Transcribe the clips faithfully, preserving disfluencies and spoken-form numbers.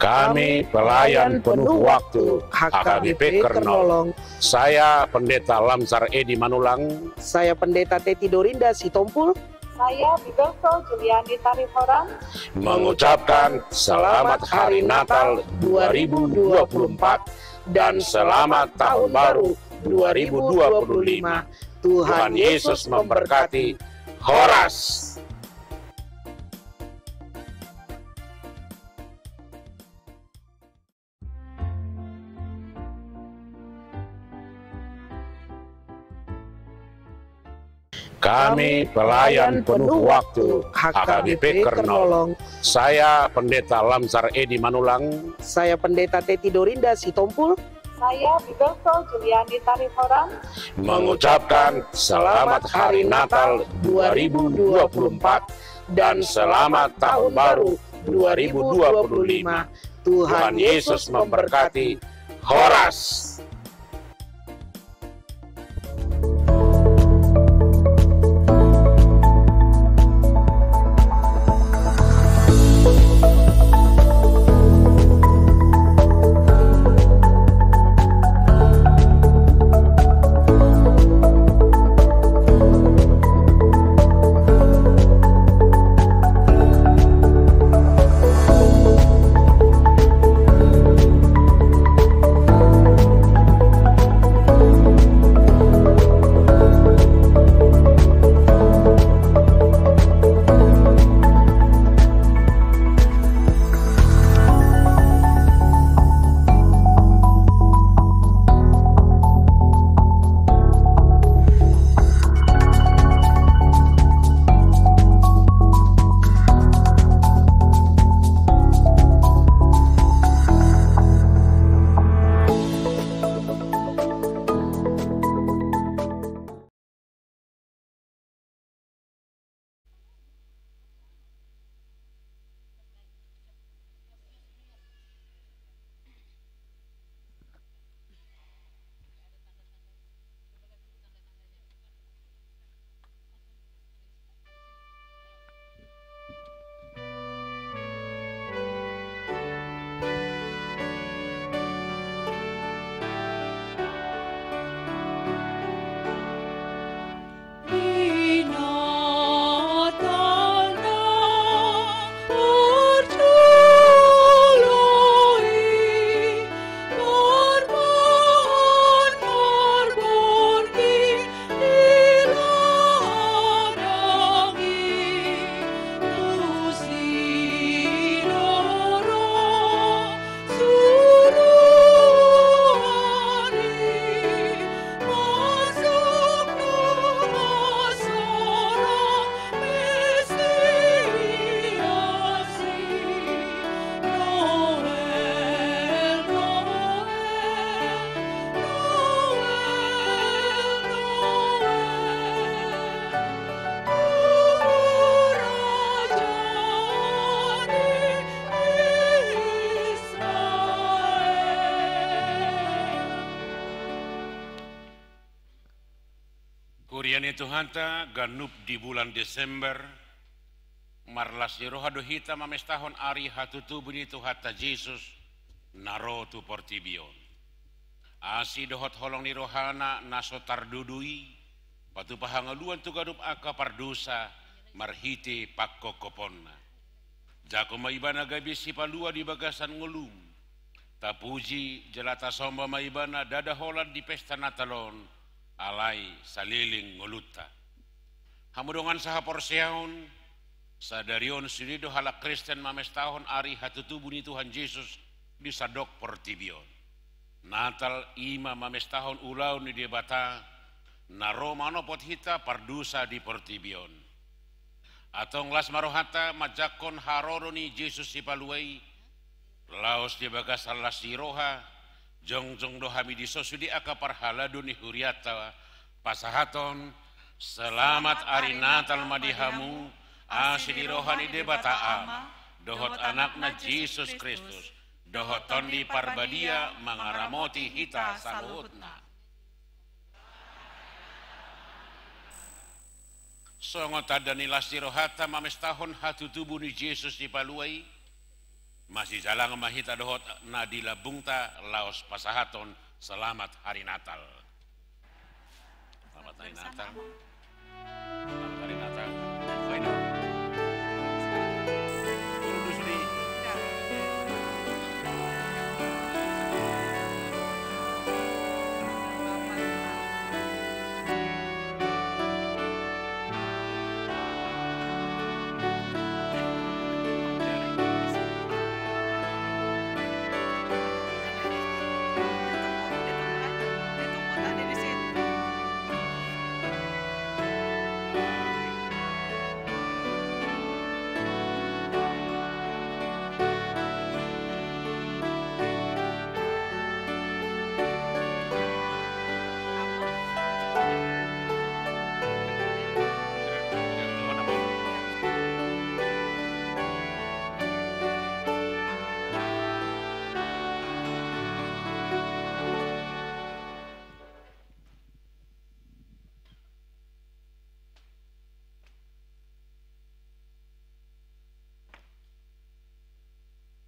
Kami pelayan penuh waktu H K B P Kernolong. Saya Pendeta Lamsar Edi Manulang. Saya Pendeta Teti Dorinda Sitompul. Saya Bibelvrouw Juliani Tarihoran. Mengucapkan selamat Hari Natal dua ribu dua puluh empat dan selamat Tahun Baru dua ribu dua puluh lima. Tuhan Yesus memberkati. Horas. Kami pelayan penuh waktu H K B P Kernolong. Saya Pendeta Lamsar Edi Manulang. Saya Pendeta Teti Dorinda Sitompul. Saya Bibelvrouw Juliani Tarihoran. Mengucapkan selamat Hari Natal dua ribu dua puluh empat dan selamat Tahun Baru dua ribu dua puluh lima. Tuhan Yesus memberkati. Horas. Huria ni Tuhanta, ganup di bulan Desember, marlas ni roha do hita mamestahon ari hatutubu ni Tuhanta Jesus na ro tu portibi on. Asi dohot holong ni rohana na so tardudu i, patupa hangoluan tu ganup angka pardosa marhite pangkophoponna. Jangkon ma ibana gabe sipalua di bagasan ngolum. Tapuji jala tasomba ma ibana ndada holan di pesta Natal on, alai saleleng ngolunta. Hamu dongan sahaporseaon, sadari on sude do halak Kristen mamestahon ari hatutubu ni Tuhan Jesus di sandok portibi on. Natal i ma mamestahon ulaon ni Debata, na ro manopot hita pardosa di portibi on. Antong las ma rohanta manjangkon haroro ni Jesus Sipalua i, laos di bagasan las ni roha, jongjong do hami dison sude angka parhalado ni hurianta pasahathon: Selamat ari Natal ma di hamu, asi di roha ni Debata Ama, dohot Anakna Jesus Kristus, dohot Tondi Parbadia mangaramoti hita saluhutna. Songon tanda ni las ni rohanta mamestahon hatutubu ni Jesus Sipalua i, Masijalangan ma hita dohot na di lambungta laos pasahathon selamat hari Natal. Selamat hari Natal. Selamat hari Natal. Baik, dong. Turun dulu, Sudi.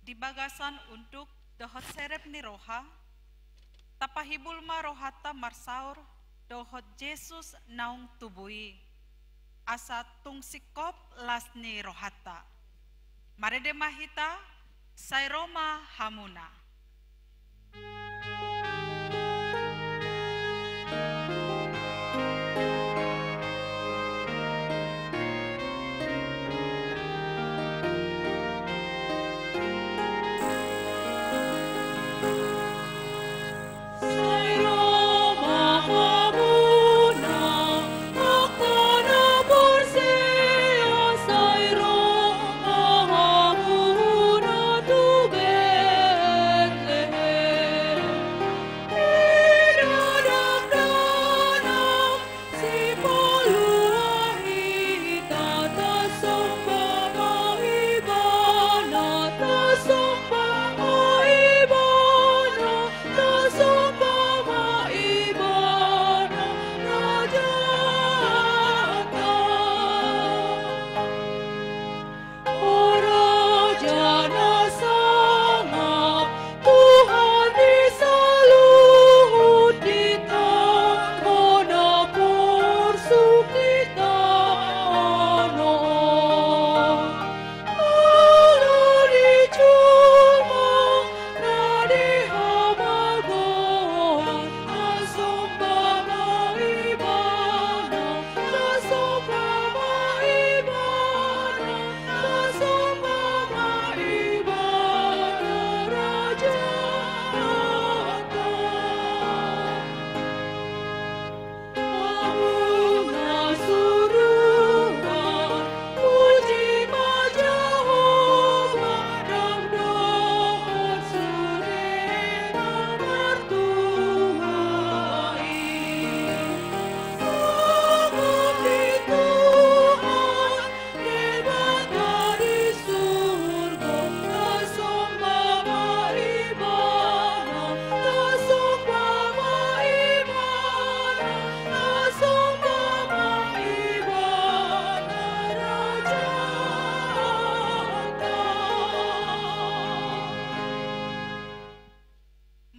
Di bagasan unduk dohot serep ni roha, tapahibul ma rohanta marsaor dohot Jesus naung tubu i, asa tung singkop las ni rohanta. Marende ma hita, sai ro ma hamuna.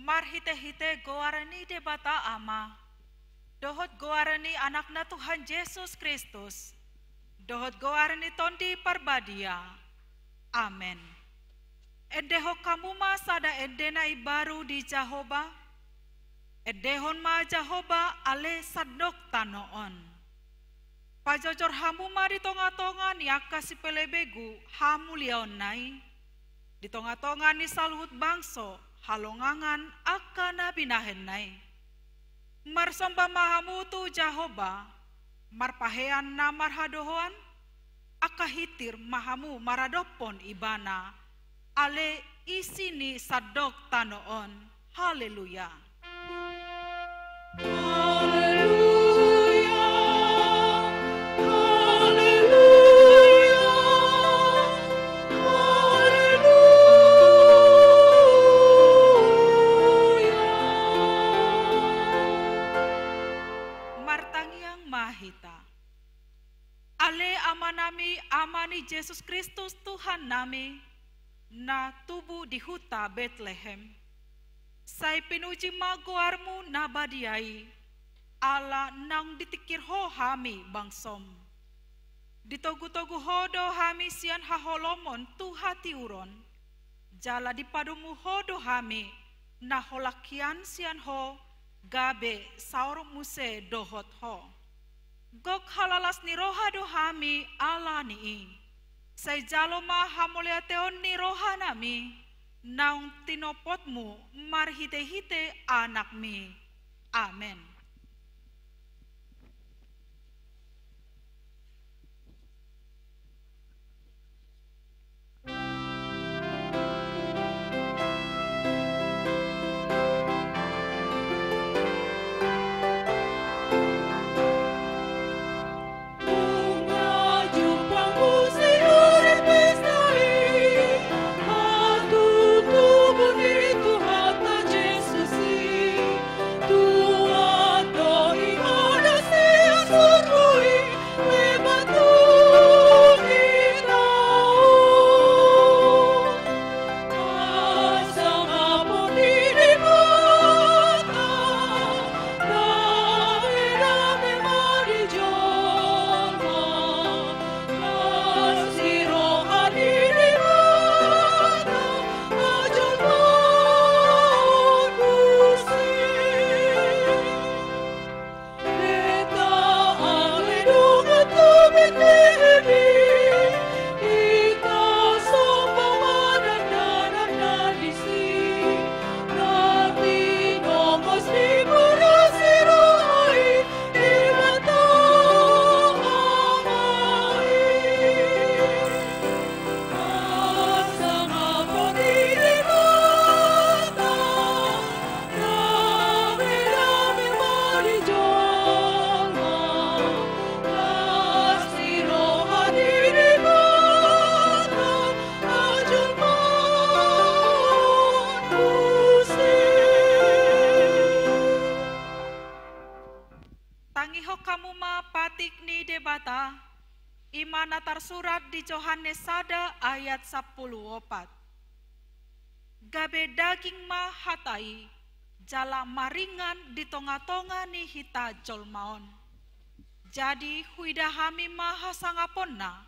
Marhitehite goar ni Debata Ama, dohot goar ni Anakna Tuhan Jesus Kristus, dohot goar ni Tondi Parbadia. Amen. Endehon hamu ma sada ende na imbaru di Jahowa. Endehon ma Jahowa ale sandok tano on. Pajojor hamu ma di tongatonga ni angka sipelebegu hamuliaonna i, di tongatonga ni saluhut bangso halongangan angka na binahenna i. Marsomba ma hamu tu Jahowa, marpahean na marhadohoan, angka hintir ma hamu maradophon Ibana, ale isi ni sandok tano on. Haleluya. Haleluya, haleluya, haleluya. Martangiang ma hita. Ale Amanami, Ama ni Jesus Kristus Tuhannami, na tubu di huta Betlehem. Sai pinuji ma goarmu na badia i, ala naung ditingkir ho hami bangsom. Ditogutogu ho do hami sian haholomon tu hatiuron, jala dipadomu ho do hami na holan hian sian ho gabe saur muse dohot ho. Gok halalas ni roha do hami ala ni i. Sai jalo ma hamauliateon ni rohanami, naung tinopotmu marhitehite Anakmi. Amen. Tangihon hamu ma patik ni Debata, i ma na tarsurat di Johannes sada ayat sampulu opat. Gabe daging ma hata i, jala maringan di tongatonga ni hita jolma on. Jadi huida hami ma hasangaponna,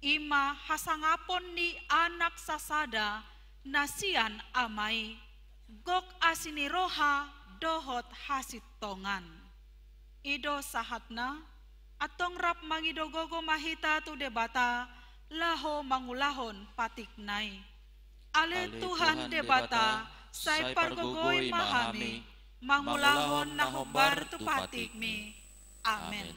i ma hasangapon ni Anak sasada na sian Ama i, gok asi ni roha dohot hasintongan. I do sahatna. Antong rap mangido gogo ma hita tu Debata laho mangulahon patikna i. Ale Tuhan Debata, sai pargogoi ma hami mangulahon na hombar tu patikmi. Amen.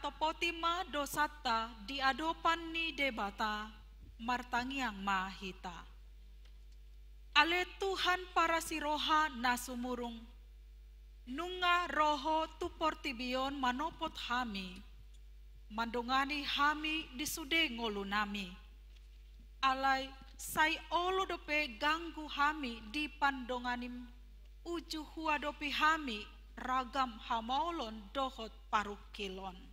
Topoti ma dosanta di adopan ni Debata, martangiang ma hita. Ale Tuhan parasi roha na sumurung, nunga ro Ho tu portibi on manopot hami, mandongani hami di sude ngolunami. Alai sai olo dope ganggu hami di pandonganim, uju huadopi hami ragam hamaolon dohot parungkilon.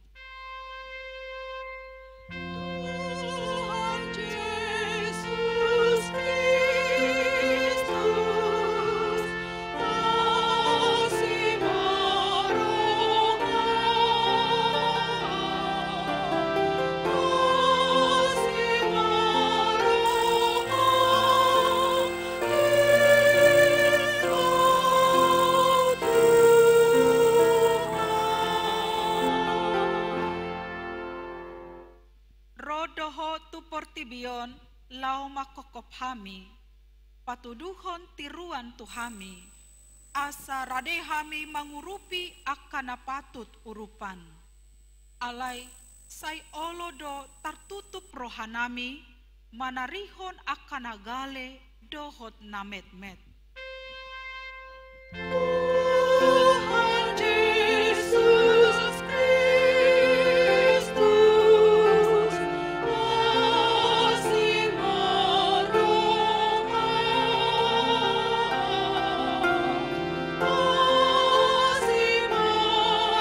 Tuhan Jesus Kristus, asi ma ro Ho, asi ma ro Ho. Ro do Ho tu portibi on, laho manghophop hami, patuduhon tiruan tu hami, asa rade hami mangurupi angka na patut urupan. Alai sai olo do tartutup rohanami, manarihon angka na gale dohot na metmet. Tuhan Jesus Kristus, asi ma ro Ho, asi ma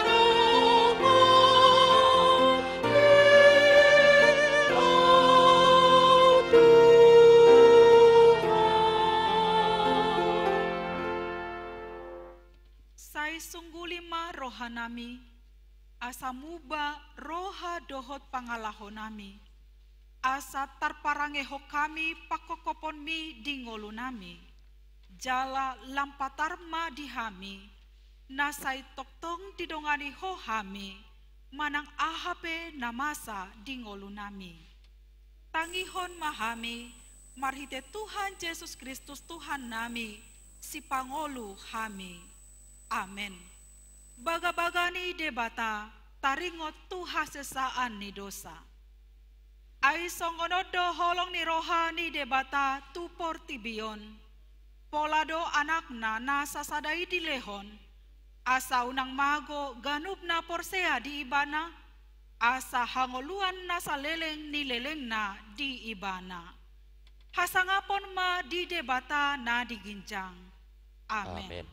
ro Ho. Sai sungguli ma rohanami, asa muba roha dohot pangalahonami, asa tarparangehon hami panghophoponmi di ngolunami. Jala lam patar ma di hami, na sai tongtong didongani Ho hami, manang aha pe na masa di ngolunami. Tangihon ma hami, marhite Tuhan Jesus Kristus Tuhannami, Sipangolu hami. Amen. Bagabaga ni Debata, taringot tu hasesaan ni dosa. Ai songon on do holong ni roha ni Debata tu portibi on. Pola do Anakna na sasada i dilehon, asa unang mago ganup na porsea di Ibana, asa hangoluan na saleleng ni lelengna di Ibana. Hasangapon ma di Debata na di ginjang. Amen. Amen.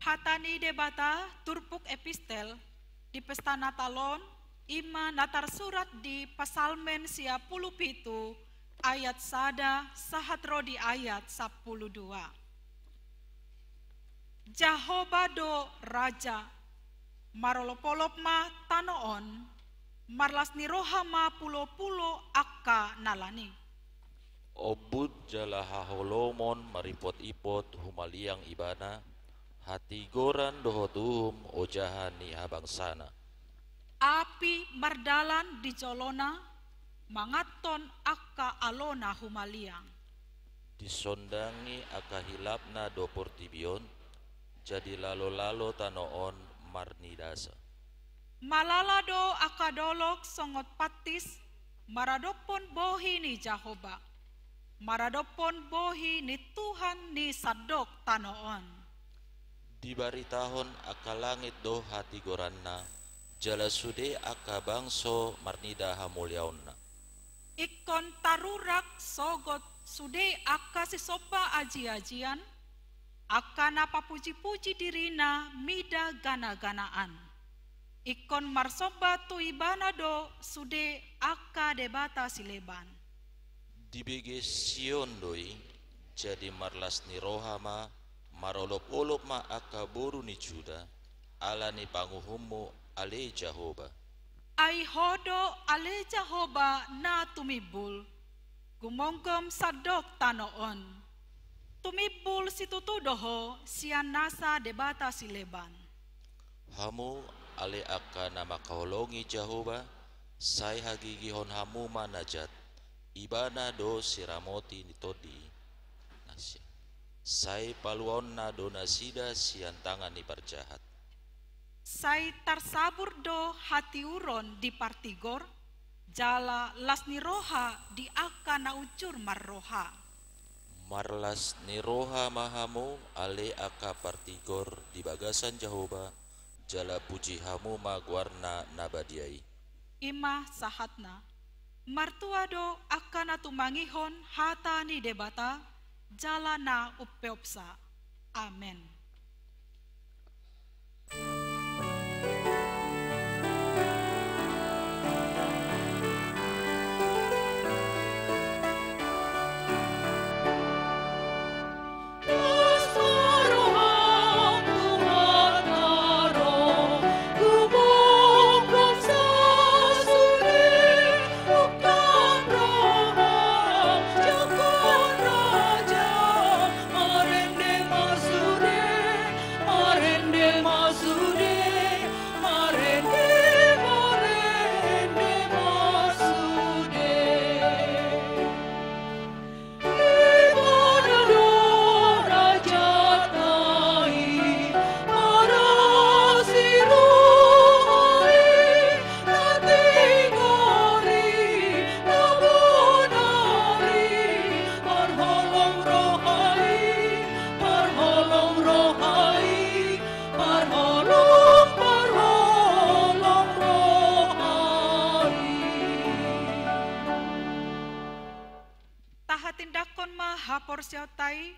Hata ni Debata, turpuk epistel di pesta Natal on, i ma na tarsurat di Psalmen sia pulu pitu ayat sada sahat ro di ayat sampulu dua. Jahowa do Raja, marolopolop ma tano on, marlas ni roha ma pulopulo angka na lan i. Ombut jala haholomon maripotipot humaliang Ibana, hatigoran dohot uhum ojahan ni habangsana. Api mardalan di jolona, manganhon angka alona humaliang. Disondangi angka hilapna do portibi on, jadi lalo-lalo tano on marnidasa. Malala do angka dolok songon pantis maradophon bohi ni Jahowa, maradophon bohi ni Tuhan ni sandok tano on. Dibaritahon angka langit do hatigoranna, jala sude angka bangso marnida hamuliaonna. Ingkon tarurak sogot sude angka sisomba aji-ajian, angka na papuji-puji dirina mida gana-ganaan. Ingkon marsomba tu Ibana do sude angka debata sileban. Dibege Sion do i, jadi marlas ni roha ma, marolop-olop ma angka boru ni Juda, ala ni panguhummu, ale Jahowa. Ai Ho do, ale Jahowa, na tumimbul, gumonggom sandok tano on. Tumimbul situtu do Ho sian nasa debata sileban. Hamu, ale angka na mangkaholongi Jahowa, sai hagigihon hamu ma na jat, Ibana do siramoti ni tondi i. Nasa. Sai paluaonna do nasida sian tangan ni parjahat. Sai tarsabur do hatiuron di partigor, jala las ni roha di angka na unsur marroha. Marlas ni roha ma hamu, ale angka partigor di bagasan Jahowa, jala puji hamu ma goarna na badia i. I ma sahatna. Martua do angka na tumangihon hata ni Debata, jala na umpeopsa. Amen. Tahatindangkon ma haporseaonta i,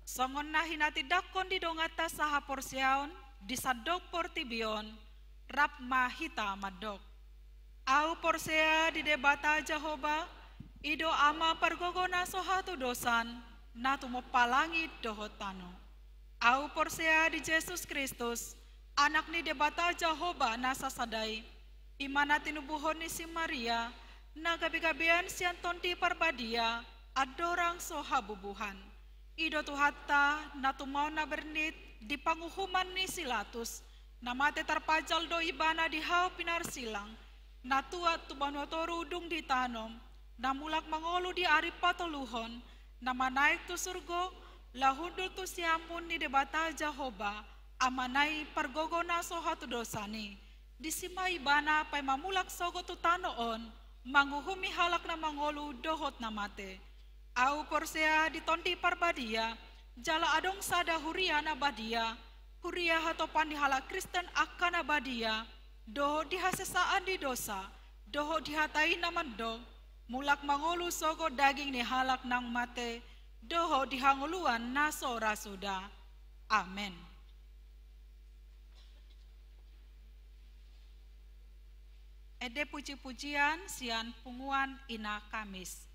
songon na hinatindangkon ni donganta sahaporseaon di sandok portibi on, rap ma hita mandok. Ahu porsea di Debata Jahowa, i do Ama pargogo na so hatudosan, na tumompa langit dohot tano. Ahu porsea di Jesus Kristus, Anak ni Debata Jahowa na sasada i, i ma na tinubuhon ni si Maria, na gabe-gabean sian Tondi Parbadia, andorang so habubuhan. I do Tuhanta, na tumaon na bernit di panguhuman ni si Latus, na mate tarpajal do Ibana di hau pinarsilang, na tuat tu banua toru dung ditanom, na mulak mangolu di ari patoluhon, na manaek tu surgo, laho hundul tu siamun ni Debata Jahowa, Amana i pargogo na so hatudosan i. Disi ma Ibana paima mulak sogot tu tano on, manguhumi halak na mangolu dohot na mate. Ahu porsea di Tondi Parbadia, jala adong sada huria na badia, huria hatopan ni halak Kristen angka na badia, dohot di hasesaan ni dosa, dohot di hata i na mandok, mulak mangolu sogot daging ni halak naung mate, dohot di hangoluan na so ra suda. Amen. Ende puji-pujian sian punguan Ina Kamis.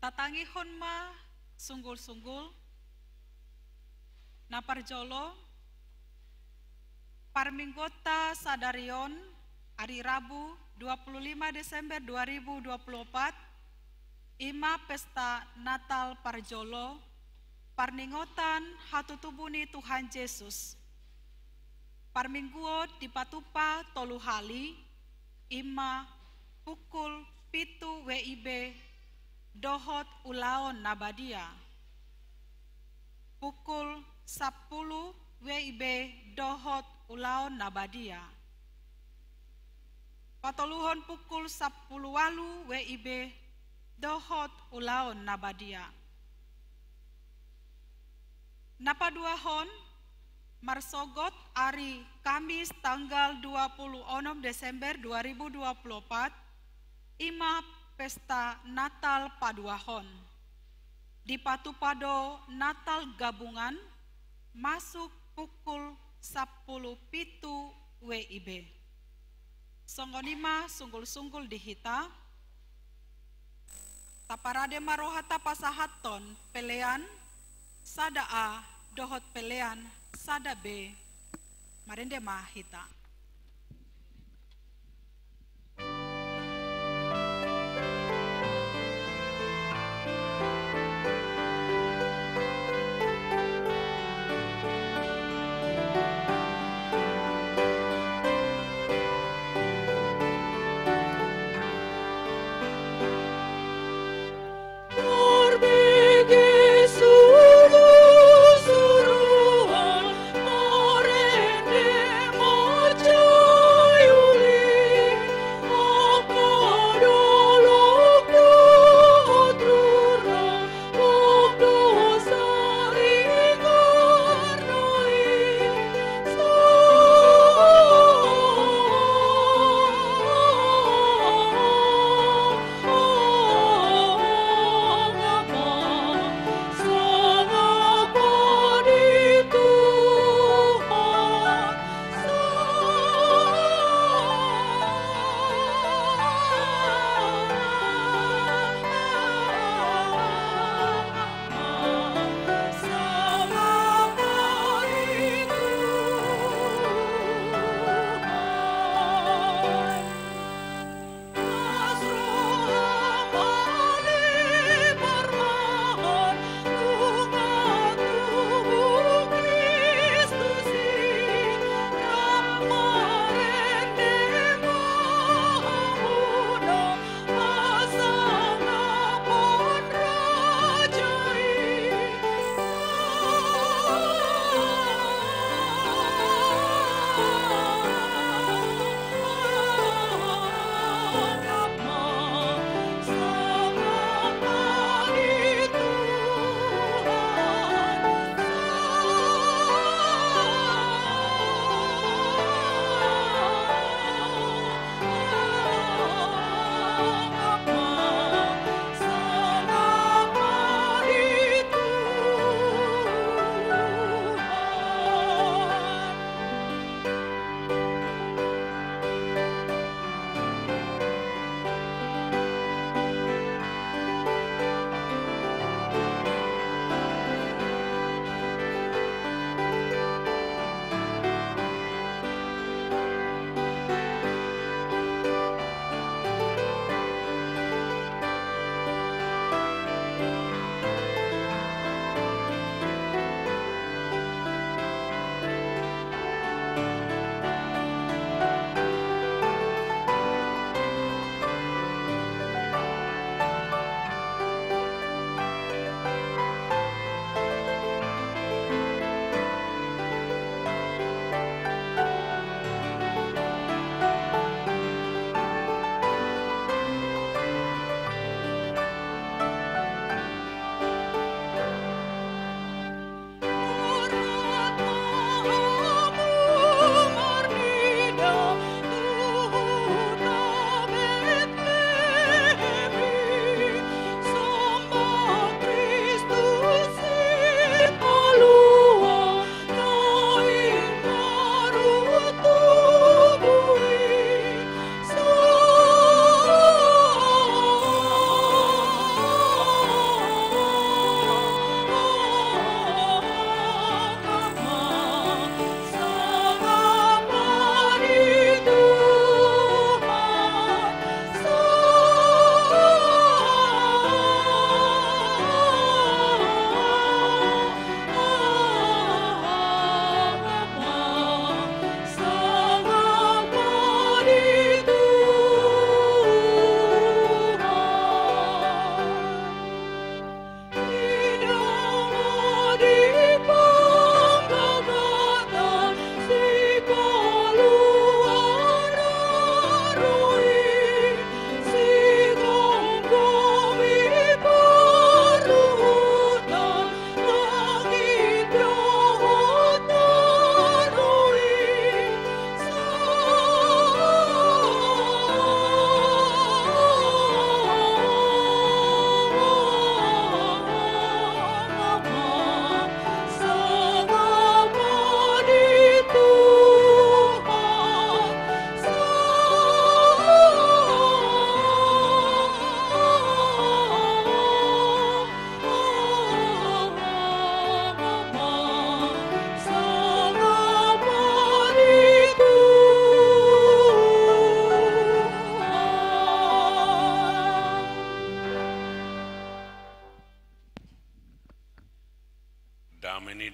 Tatangihon ma sunggul-sunggul. Na parjolo, parmingguonta sadari on, ari Rabu, dua puluh lima Desember dua ribu dua puluh opat, i ma pesta Natal parjolo, parningotan hatutubu ni Tuhan Jesus. Parmingguon dipatupa tolu hali, i ma pukul pitu W I B dohot ulaon na badia. Pukul sampulu W I B dohot ulaon na badia. Patoluhon pukul sampulu ualu W I B dohot ulaon na badia. Na paduahon, marsogot ari Kamis tanggal dua puluh onom Desember dua ribu dua puluh opat, i ma pesta Natal paduahon. Dipatupa do Natal gabungan masuk pukul sampulu pitu W I B. Songon i ma sunggul-sunggul di hita. Taparade ma rohanta pasahathon pelean sada A dohot pelean sada B. Marende ma hita.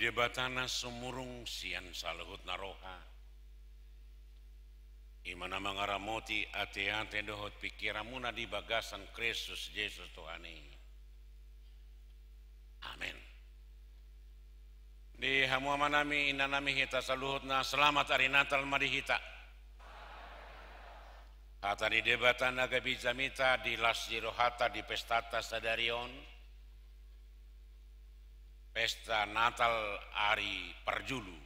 Debata na sumurung sian saluhut na roha, i ma na mangaramoti ateate dohot pingkiranmuna di bagasan Kristus Jesus Tuhan i. Amen. Di hamu amanami, inanami, hita saluhutna, selamat ari Natal ma di hita. Hata ni Debata na gabe jamita di las ni rohanta di pestanta sadari on, pesta Natal ari parjolo.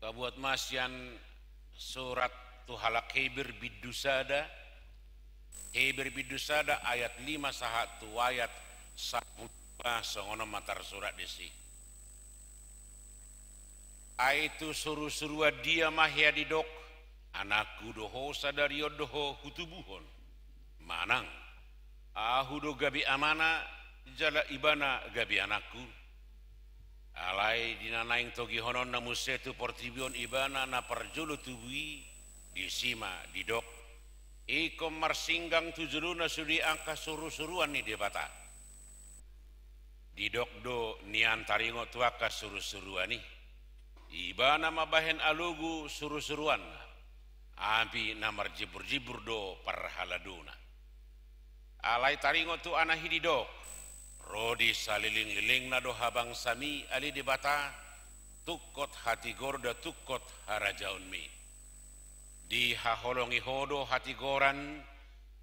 Tabuat ma sian surat tu halak Heber bindu sada, Heber bindu sada ayat lima sahat tu ayat sampulu dua, songon on ma tarsurat disi. Ai tu surusuruan dia ma hea didok, anakku do ho, sadari on do ho hutubuhon. Manang, ahu do gabe amana, jala ibana gabe anakku. Alai di na naeng togihononna muse tu portibi on ibana na parjolo tubu i, disi ma didok, ingkon marsinggang tu jolona sude angka surusuruan ni Debata. Didok do nian taringot tu angka surusuruan i, ibana mambahen alogo surusuruanna, api na marjimburjimbur do parhaladona. Alai taringot tu anak i didok, ro di salelenglelengna do habangsami, ale Debata, tungkot hatigor do tungkot harajaonmi. Dihaholongi ho do hatigoran,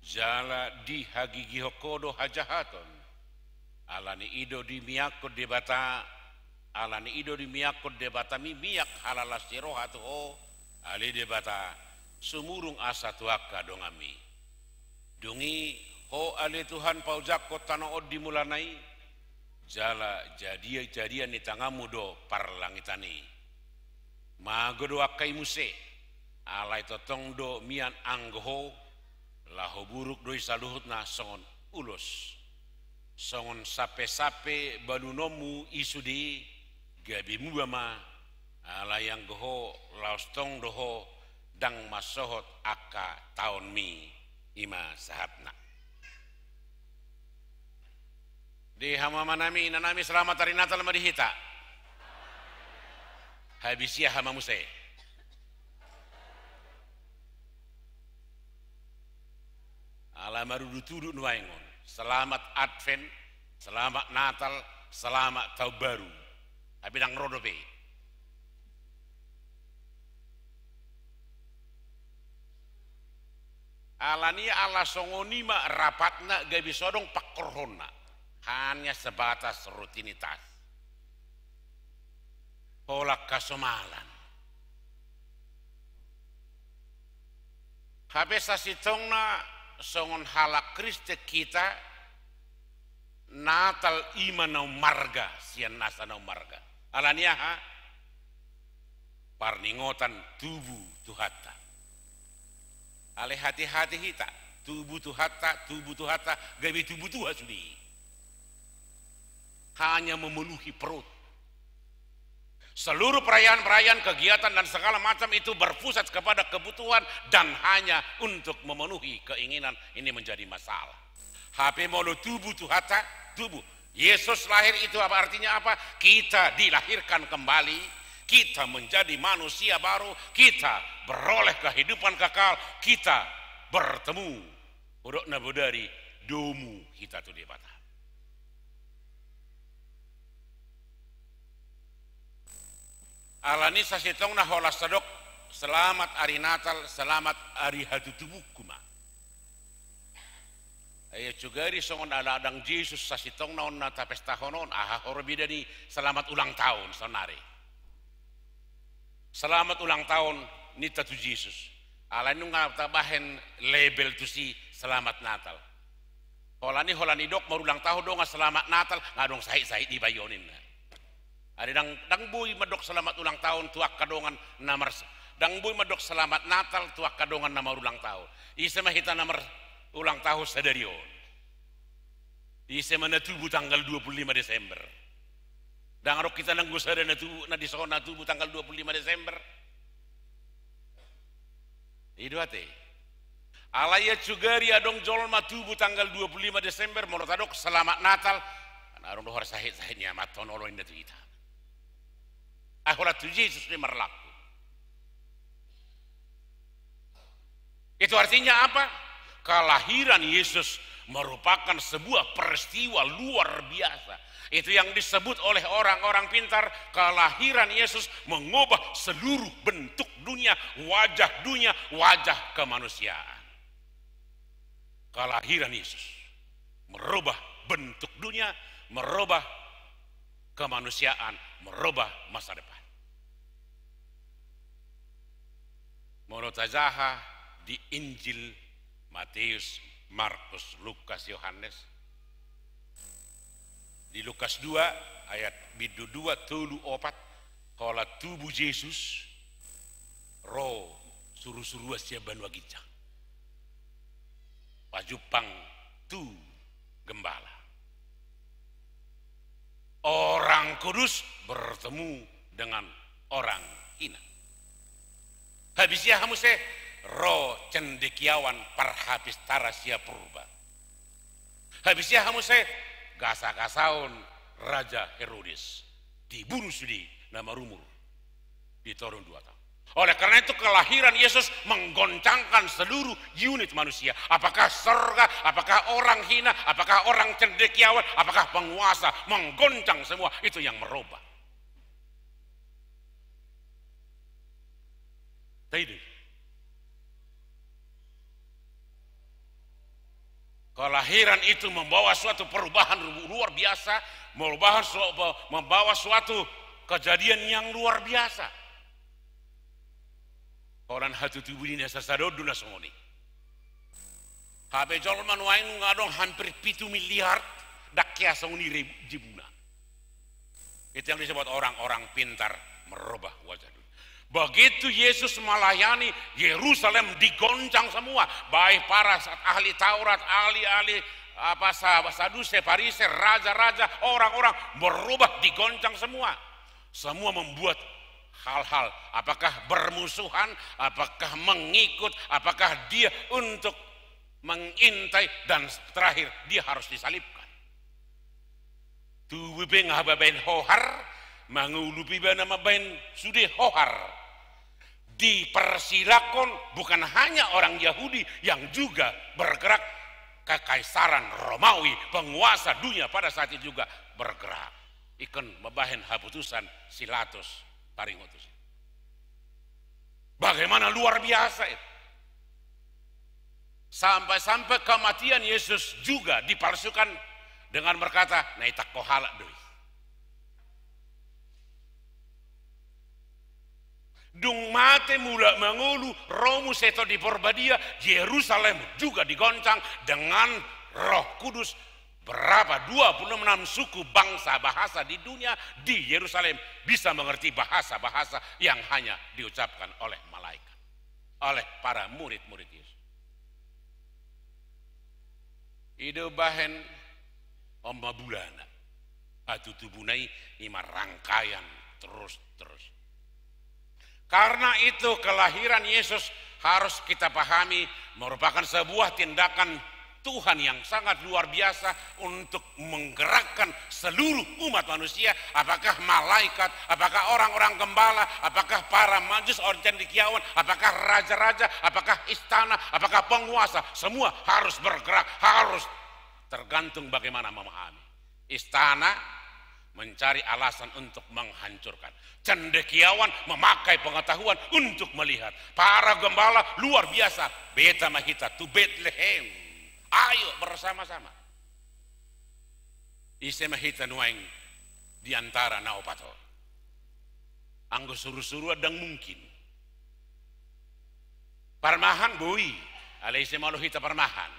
jala dihagigihon ho do hajahaton. Alani i do dimiakkon Debata, alani i do dimiakkon Debatami miak halalas ni roha tu ho, ale Debata, sumurung asa tu angka donganmi. Dung i, ho ale Tuhan paojakkon tano on di mulana i, jala jadia, jadian ni tanganmu do parlangitan i. Mago do angka i muse, alai tongtong do mian anggo ho, laho buruk do i saluhutna songon ulos. Songon sampesampe balunonmu i sude, gabe muba ma, alai anggo ho laos tong do ho, ndang mansohot angka taonmi, i ma sahatna. Di hamu amanami, inanami, selamat hari Natal ma di hita. Habis ia hama muse. Ala marudutudu nuaeng on. Selamat Advent, selamat Natal, selamat Tahun Baru. Tapi ndang ro dope. Alani ala songon i ma rapatna gabe so adong pangkorhonna. Hanya sebatas rutinitas. Holan hasomalan. Hape sasintongna songon halak Kristen hita, Natal i ma na ummarga sian nasa na ummarga. Alani aha? Parningotan tubu Tuhanta. Alai hati-hati hita, tubu Tuhanta, tubu Tuhanta, gabe tubu Tuhan sude i. Hanya memenuhi perut. Seluruh perayaan-perayaan, kegiatan, dan segala macam itu berpusat kepada kebutuhan dan hanya untuk memenuhi keinginan, ini menjadi masalah. Hape molo tubu Tuhanta, tubu. Yesus lahir itu apa artinya apa? Kita dilahirkan kembali, kita menjadi manusia baru, kita beroleh kehidupan kekal, kita bertemu. Hudok na bodari, domu hita tu Debata. Alani sasintongna holan so adong, selamat ari Natal, selamat ari hatutubungku ma. Ai sugari songon ala adong Jesus sasintongna on na tapestahon on, aha hurang beda ni selamat ulang tahun saonari. Selamat ulang tahun ninta tu Jesus. Alai nunga tabahen label tusi selamat Natal. Holan i, holan didok marulang tahun dongan selamat Natal, nga adong sahit-sahit dibahen on ninna. Alai ndang, ndang boi mandok selamat ulang tahun tu angka dongan na mar, ndang boi mandok selamat Natal tu angka dongan na marulang tahun. Ise ma hita na marulang tahun sadari on? Ise ma na tubu tanggal dua puluh lima Desember? Ndang adong hita nanggo sada na tubu, na dison na tubu tanggal dua puluh lima Desember. I do ate. Alai ia sugari adong jolma tubu tanggal dua puluh lima Desember, molo tadok selamat Natal, na adong do hurang sahit-sahit ni amanta on, olo ninna tu hita. Ai holan tu Jesus do i marlaku. Itu artinya apa? Kelahiran Yesus merupakan sebuah peristiwa luar biasa. Itu yang disebut oleh orang-orang pintar, kelahiran Yesus mengubah seluruh bentuk dunia, wajah dunia, wajah kemanusiaan. Kelahiran Yesus merubah bentuk dunia, merubah kemanusiaan, merubah masa depan. Molo tajaha di Injil Matius, Markus, Lukas, Yohanes, di Lukas dua ayat bindu dua, tolu, opat, holan tubu Jesus, ro surusuruan sian banua ginjang, pajumpang tu gembala. Orang kudus bertemu dengan orang hina. Habis i aha muse? Ro cendekiawan parhapistaran sian purba. Habis i aha muse? Gasagasaon Raja Herodes. Dibunuh sude na marumur di toru dua taon. Oleh karena itu, kelahiran Yesus menggoncangkan seluruh unit manusia. Apakah sorga, apakah orang hina, apakah orang cendekiawan, apakah penguasa, menggoncang semua. Itu yang merubah. Taida i. Kelahiran itu membawa suatu perubahan luar biasa, merubahan su-, membawa suatu kejadian yang luar biasa. Holan hatutubu ni na sasadot do na songon i. Hape jolma nuaeng nunga adong hampir pitu miliar, ndang hea songon i re-, jibuna. Itu yang disebut orang-orang pintar merubah wajah dunia. Begitu Yesus melayani, Yerusalem digoncang semua. Baik para sa-, ahli Taurat, ahli-ahli apa, sa-, Sadusi, Farisi, raja-raja, orang-orang berubah, digoncang semua. Semua membuat hal-hal, apakah bermusuhan, apakah mengikut, apakah dia untuk mengintai, dan terakhir dia harus disalibkan. Tubu pe nga mambahen hohar, mangolu pe ibana mambahen sude hohar. Dipersilahkan bukan hanya orang Yahudi yang juga bergerak, kekaisaran Romawi, penguasa dunia pada saat itu juga bergerak. Ingkon mambahen haputusan si Pilatus taringot tusi. Bagaimana luar biasa itu. Sampai-sampai kematian Yesus juga dipalsukan dengan berkata, na itangko halak do i. Dung mate mulak mangolu, ro muse Tondi Porbadia, Yerusalem juga digoncang dengan Roh Kudus. Berapa? Dua puluh enam suku, bangsa, bahasa di dunia, di Yerusalem bisa mengerti bahasa-bahasa yang hanya diucapkan oleh malaikat, oleh para murid-murid Yesus. I do bahen on ma bulana. Hatutubuna i, i ma rangkaian terus-terus. Karena itu, kelahiran Yesus harus kita pahami merupakan sebuah tindakan Tuhan yang sangat luar biasa untuk menggerakkan seluruh umat manusia, apakah malaikat, apakah orang-orang gembala, apakah para majus, orang cendekiawan, apakah raja-raja, apakah istana, apakah penguasa, semua harus bergerak, harus tergantung bagaimana memahami. Istana mencari alasan untuk menghancurkan. Cendekiawan memakai pengetahuan untuk melihat. Para gembala luar biasa. Beta ma hita tu Betlehem. Ayo bersama-sama. Ise ma hita nuaeng di antara na opat on? Anggo surusuruan ndang mungkin. Parmahan boi, alai ise ma olo hita parmahan?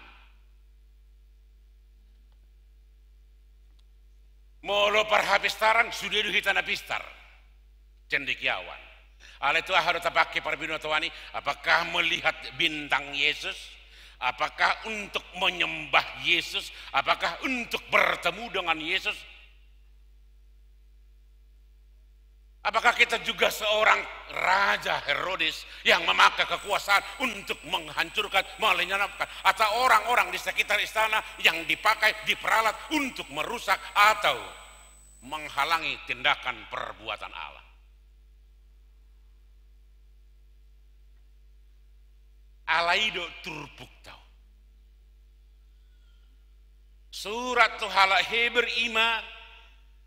Molo parhapistaran, sude do hita na pistar. Cendekiawan. Alai tu aha do tapake parbinotoan i? Apakah melihat bintang Yesus? Apakah untuk menyembah Yesus? Apakah untuk bertemu dengan Yesus? Apakah kita juga seorang Raja Herodes yang memakai kekuasaan untuk menghancurkan, melenyapkan, atau orang-orang di sekitar istana yang dipakai, diperalat untuk merusak atau menghalangi tindakan perbuatan Allah? Alai do turpukta on. Surat tu halak Heber i ma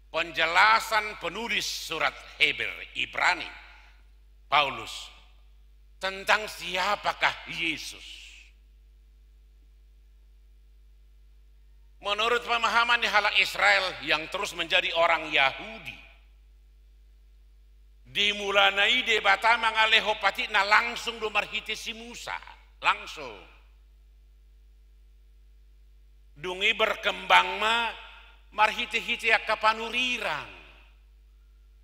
penjelasan penulis surat Heber, Ibrani, Paulus, tentang siapakah Yesus. Menurut pemahaman ni halak Israel yang terus menjadi orang Yahudi, di mulana i Debata mangalehon patikna langsung do marhite si Musa, langsung. Dung i berkembang ma marhite-hite angka panurirang.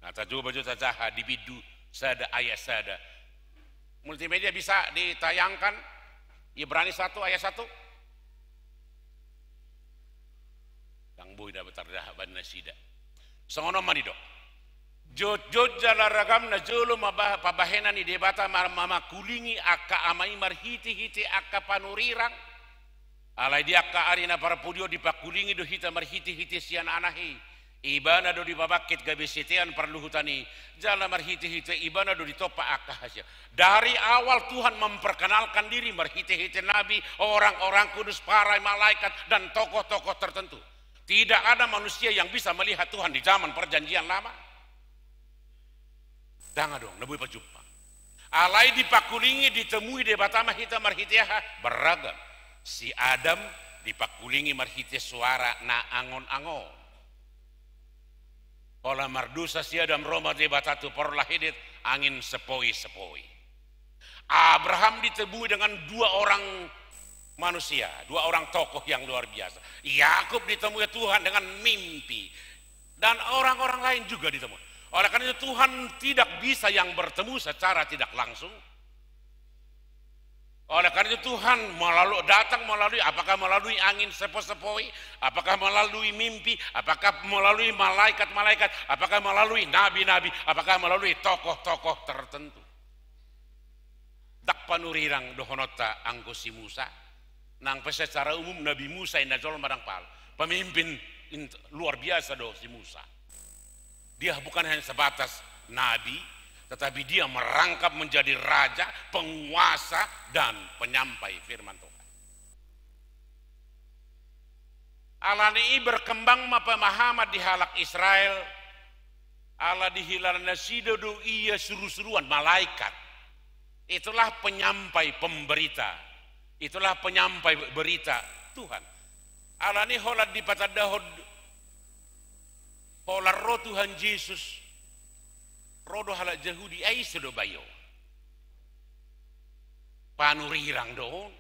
Nah, tajuba jo tajaha di bindu sada ayat sada. Multimedia bisa ditayangkan, Ibrani satu ayat satu. Dang boi da tarjaha baen nasida. Songon on ma didok. Jotjot jala ragam na jolo ma ba-, pabahenan ni Debata ma-, ma-, mangkulingi angka ama i marhite-hite angka panurirang. Alai di angka ari na parpudi on dipangkulingi do hita marhite-hite sian Anak i. Ibana do dipabangkit gabe sitean parluhutan i. Jala marhite-hite Ibana do ditompa angka hasian. Dari awal Tuhan memperkenalkan diri marhite-hite nabi, orang-orang kudus, para malaikat, dan tokoh-tokoh tertentu. Tidak ada manusia yang bisa melihat Tuhan di zaman Perjanjian Lama. Dang adong na boi pajumpa. Alai dipangkulingi, ditemui Debata ma hita marhite aha? Beragam. Si Adam dipangkulingi marhite suara na angon-angon. Pola mardosa si Adam, ro ma Debata tu porlak i, angin sepoi-sepoi. Abraham ditemui dengan dua orang manusia, dua orang tokoh yang luar biasa. Yakub ditemui Tuhan dengan mimpi. Dan orang-orang lain juga ditemui. Oleh karena itu, Tuhan tidak bisa yang bertemu secara tidak langsung. Oleh karena itu, Tuhan melalui, datang melalui, apakah melalui angin sepoi-sepoi, apakah melalui mimpi, apakah melalui malaikat-malaikat, apakah melalui nabi-nabi, apakah melalui tokoh-tokoh tertentu. Dang panurirang dohononta anggo si Musa. Nang pe secara umum Nabi Musa i na jolma dang pala. Pemimpin int-, luar biasa do si Musa. Dia bukan hanya sebatas nabi, tetapi dia merangkap menjadi raja, penguasa, dan penyampai firman Tuhan. Alani i berkembang ma pemahaman di halak Israel, ala dihilala nasida do ia surusuruan malaikat. Itulah penyampai, pemberita. Itulah penyampai berita Tuhan. Alani i holan dipatandahon, holan ro Tuhan Jesus, ro do halak Jahudi, ai ise do bayo? Panurirang do on.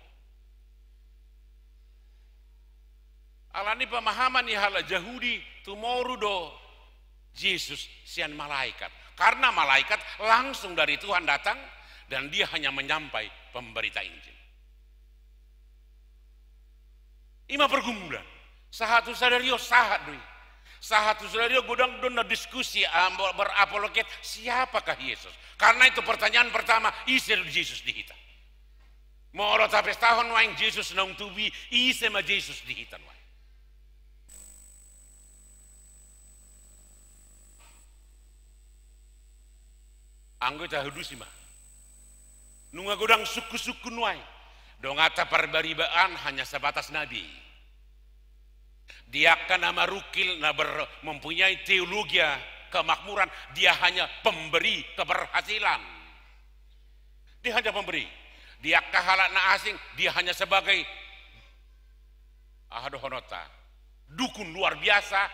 Alani pemahaman ni halak Jahudi, tumoru do Jesus sian malaikat. Karena malaikat langsung dari Tuhan datang dan dia hanya menyampai pemberita Injil. I ma pergumulan. Sahat tu sadari on sahat do i. Sahat tu sadari on godang do na diskusi, ah, ber-, berapologet, siapakah Yesus? Karena itu pertanyaan pertama, ise do Jesus di hita? Molo tapestahon nuaeng Jesus naung tubu i, ise ma Jesus di hita nuaeng? Anggo i tahalusi ma. Nunga godang sungkun-sungkun nuaeng. Donganta Parbariba an hanya sebatas nabi. Di angka na marungkil, na ber-, mempunyai teologia kemakmuran, dia hanya pemberi keberhasilan. Dia hanya pemberi. Di angka halak na asing, dia hanya sebagai, aha dohononta, dukun luar biasa,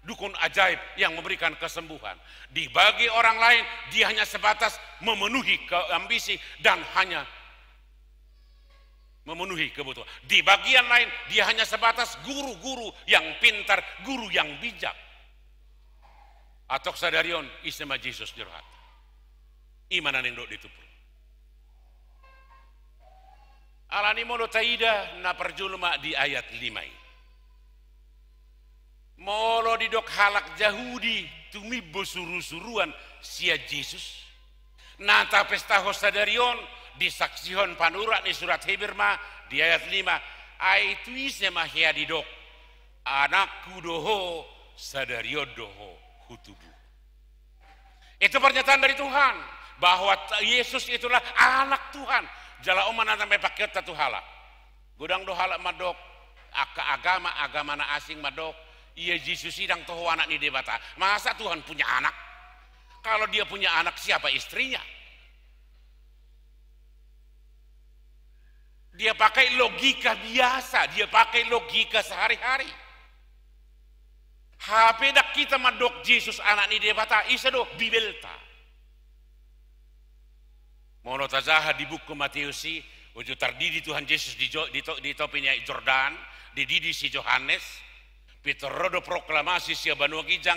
dukun ajaib yang memberikan kesembuhan. Di bagi orang lain, dia hanya sebatas memenuhi ke-, ambisi dan hanya memenuhi kebutuhan. Di bagian lain, dia hanya sebatas guru-guru yang pintar, guru yang bijak. Antong sadari on, ise ma Jesus di rohanta? I ma na nidok di turpuk. Alani molo taida na parjolo ma di ayat lima i. Molo didok halak Jahudi tumimbo surusuruan sian Jesus, na tapestahon sadari on, disaksihon panurat ni surat Heber ma di ayat lima, ai tu ise ma hea didok, Anakku do ho, sadari on do ho hutubu. Itu pernyataan dari Tuhan, bahwa t-, Yesus itulah Anak Tuhan. Jala on ma na naeng pakeonta tu halak. Godang do halak mandok, angka agama, agama na asing mandok, ia Jesus i ndang toho anak ni Debata. Masa Tuhan punya anak? Kalau dia punya anak, siapa istrinya? Dia pakai logika biasa, dia pakai logika sehari-hari. Hape ndang hita mandok Jesus anak ni Debata, ise do? Bibelta. Molo tajaha di buku Mateus i, uju tardidi Tuhan Jesus di, Jo-, di, to-, di topi ni Aek Jordan, dididi si Johannes, pintor ro do proklamasi sian banua ginjang,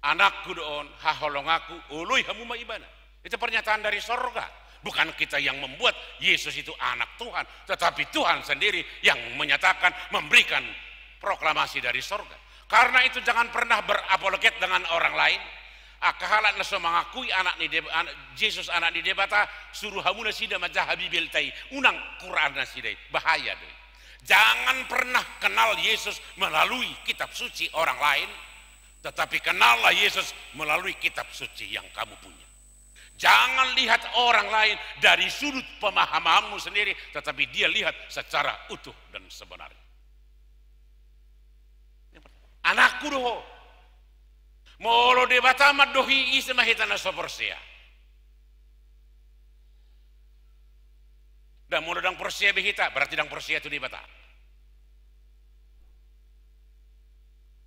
"Anakku do on, haholonganku, oloi hamu ma ibana." Itu pernyataan dari sorga. Bukan kita yang membuat Yesus itu anak Tuhan, tetapi Tuhan sendiri yang menyatakan, memberikan proklamasi dari sorga. Karena itu, jangan pernah berapologet dengan orang lain. Angka halak na so mangakui anak ni Deb-, anak, Jesus anak ni Debata, suru hamu nasida manjaha Bibelta i, unang Quran nasida i, bahaya do i. Jangan pernah kenal Yesus melalui kitab suci orang lain, tetapi kenallah Yesus melalui kitab suci yang kamu punya. Jangan lihat orang lain dari sudut pemahamanmu sendiri, tetapi dia lihat secara utuh dan sebenarnya. Anakku do ho. Molo Debata mandok i, ise ma hita na so porsea? Ndang, molo ndang porsea be hita, berarti ndang porsea tu Debata.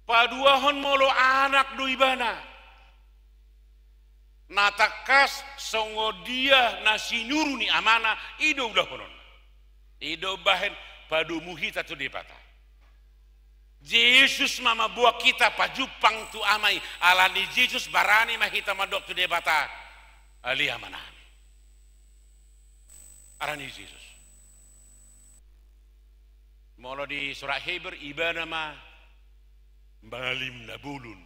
Paduahon, molo anak do ibana, na tangkas songon dia na sinuru ni amana, i do ulahonon. I do umbahen padomu hita tu Debata. Jesus ma mamboan hita pajumpang tu Ama i, alani Jesus barani ma hita mandok tu Debata, "Ale Amanami." Alani Jesus. Molo di surat Heber, ibana ma malim na bolon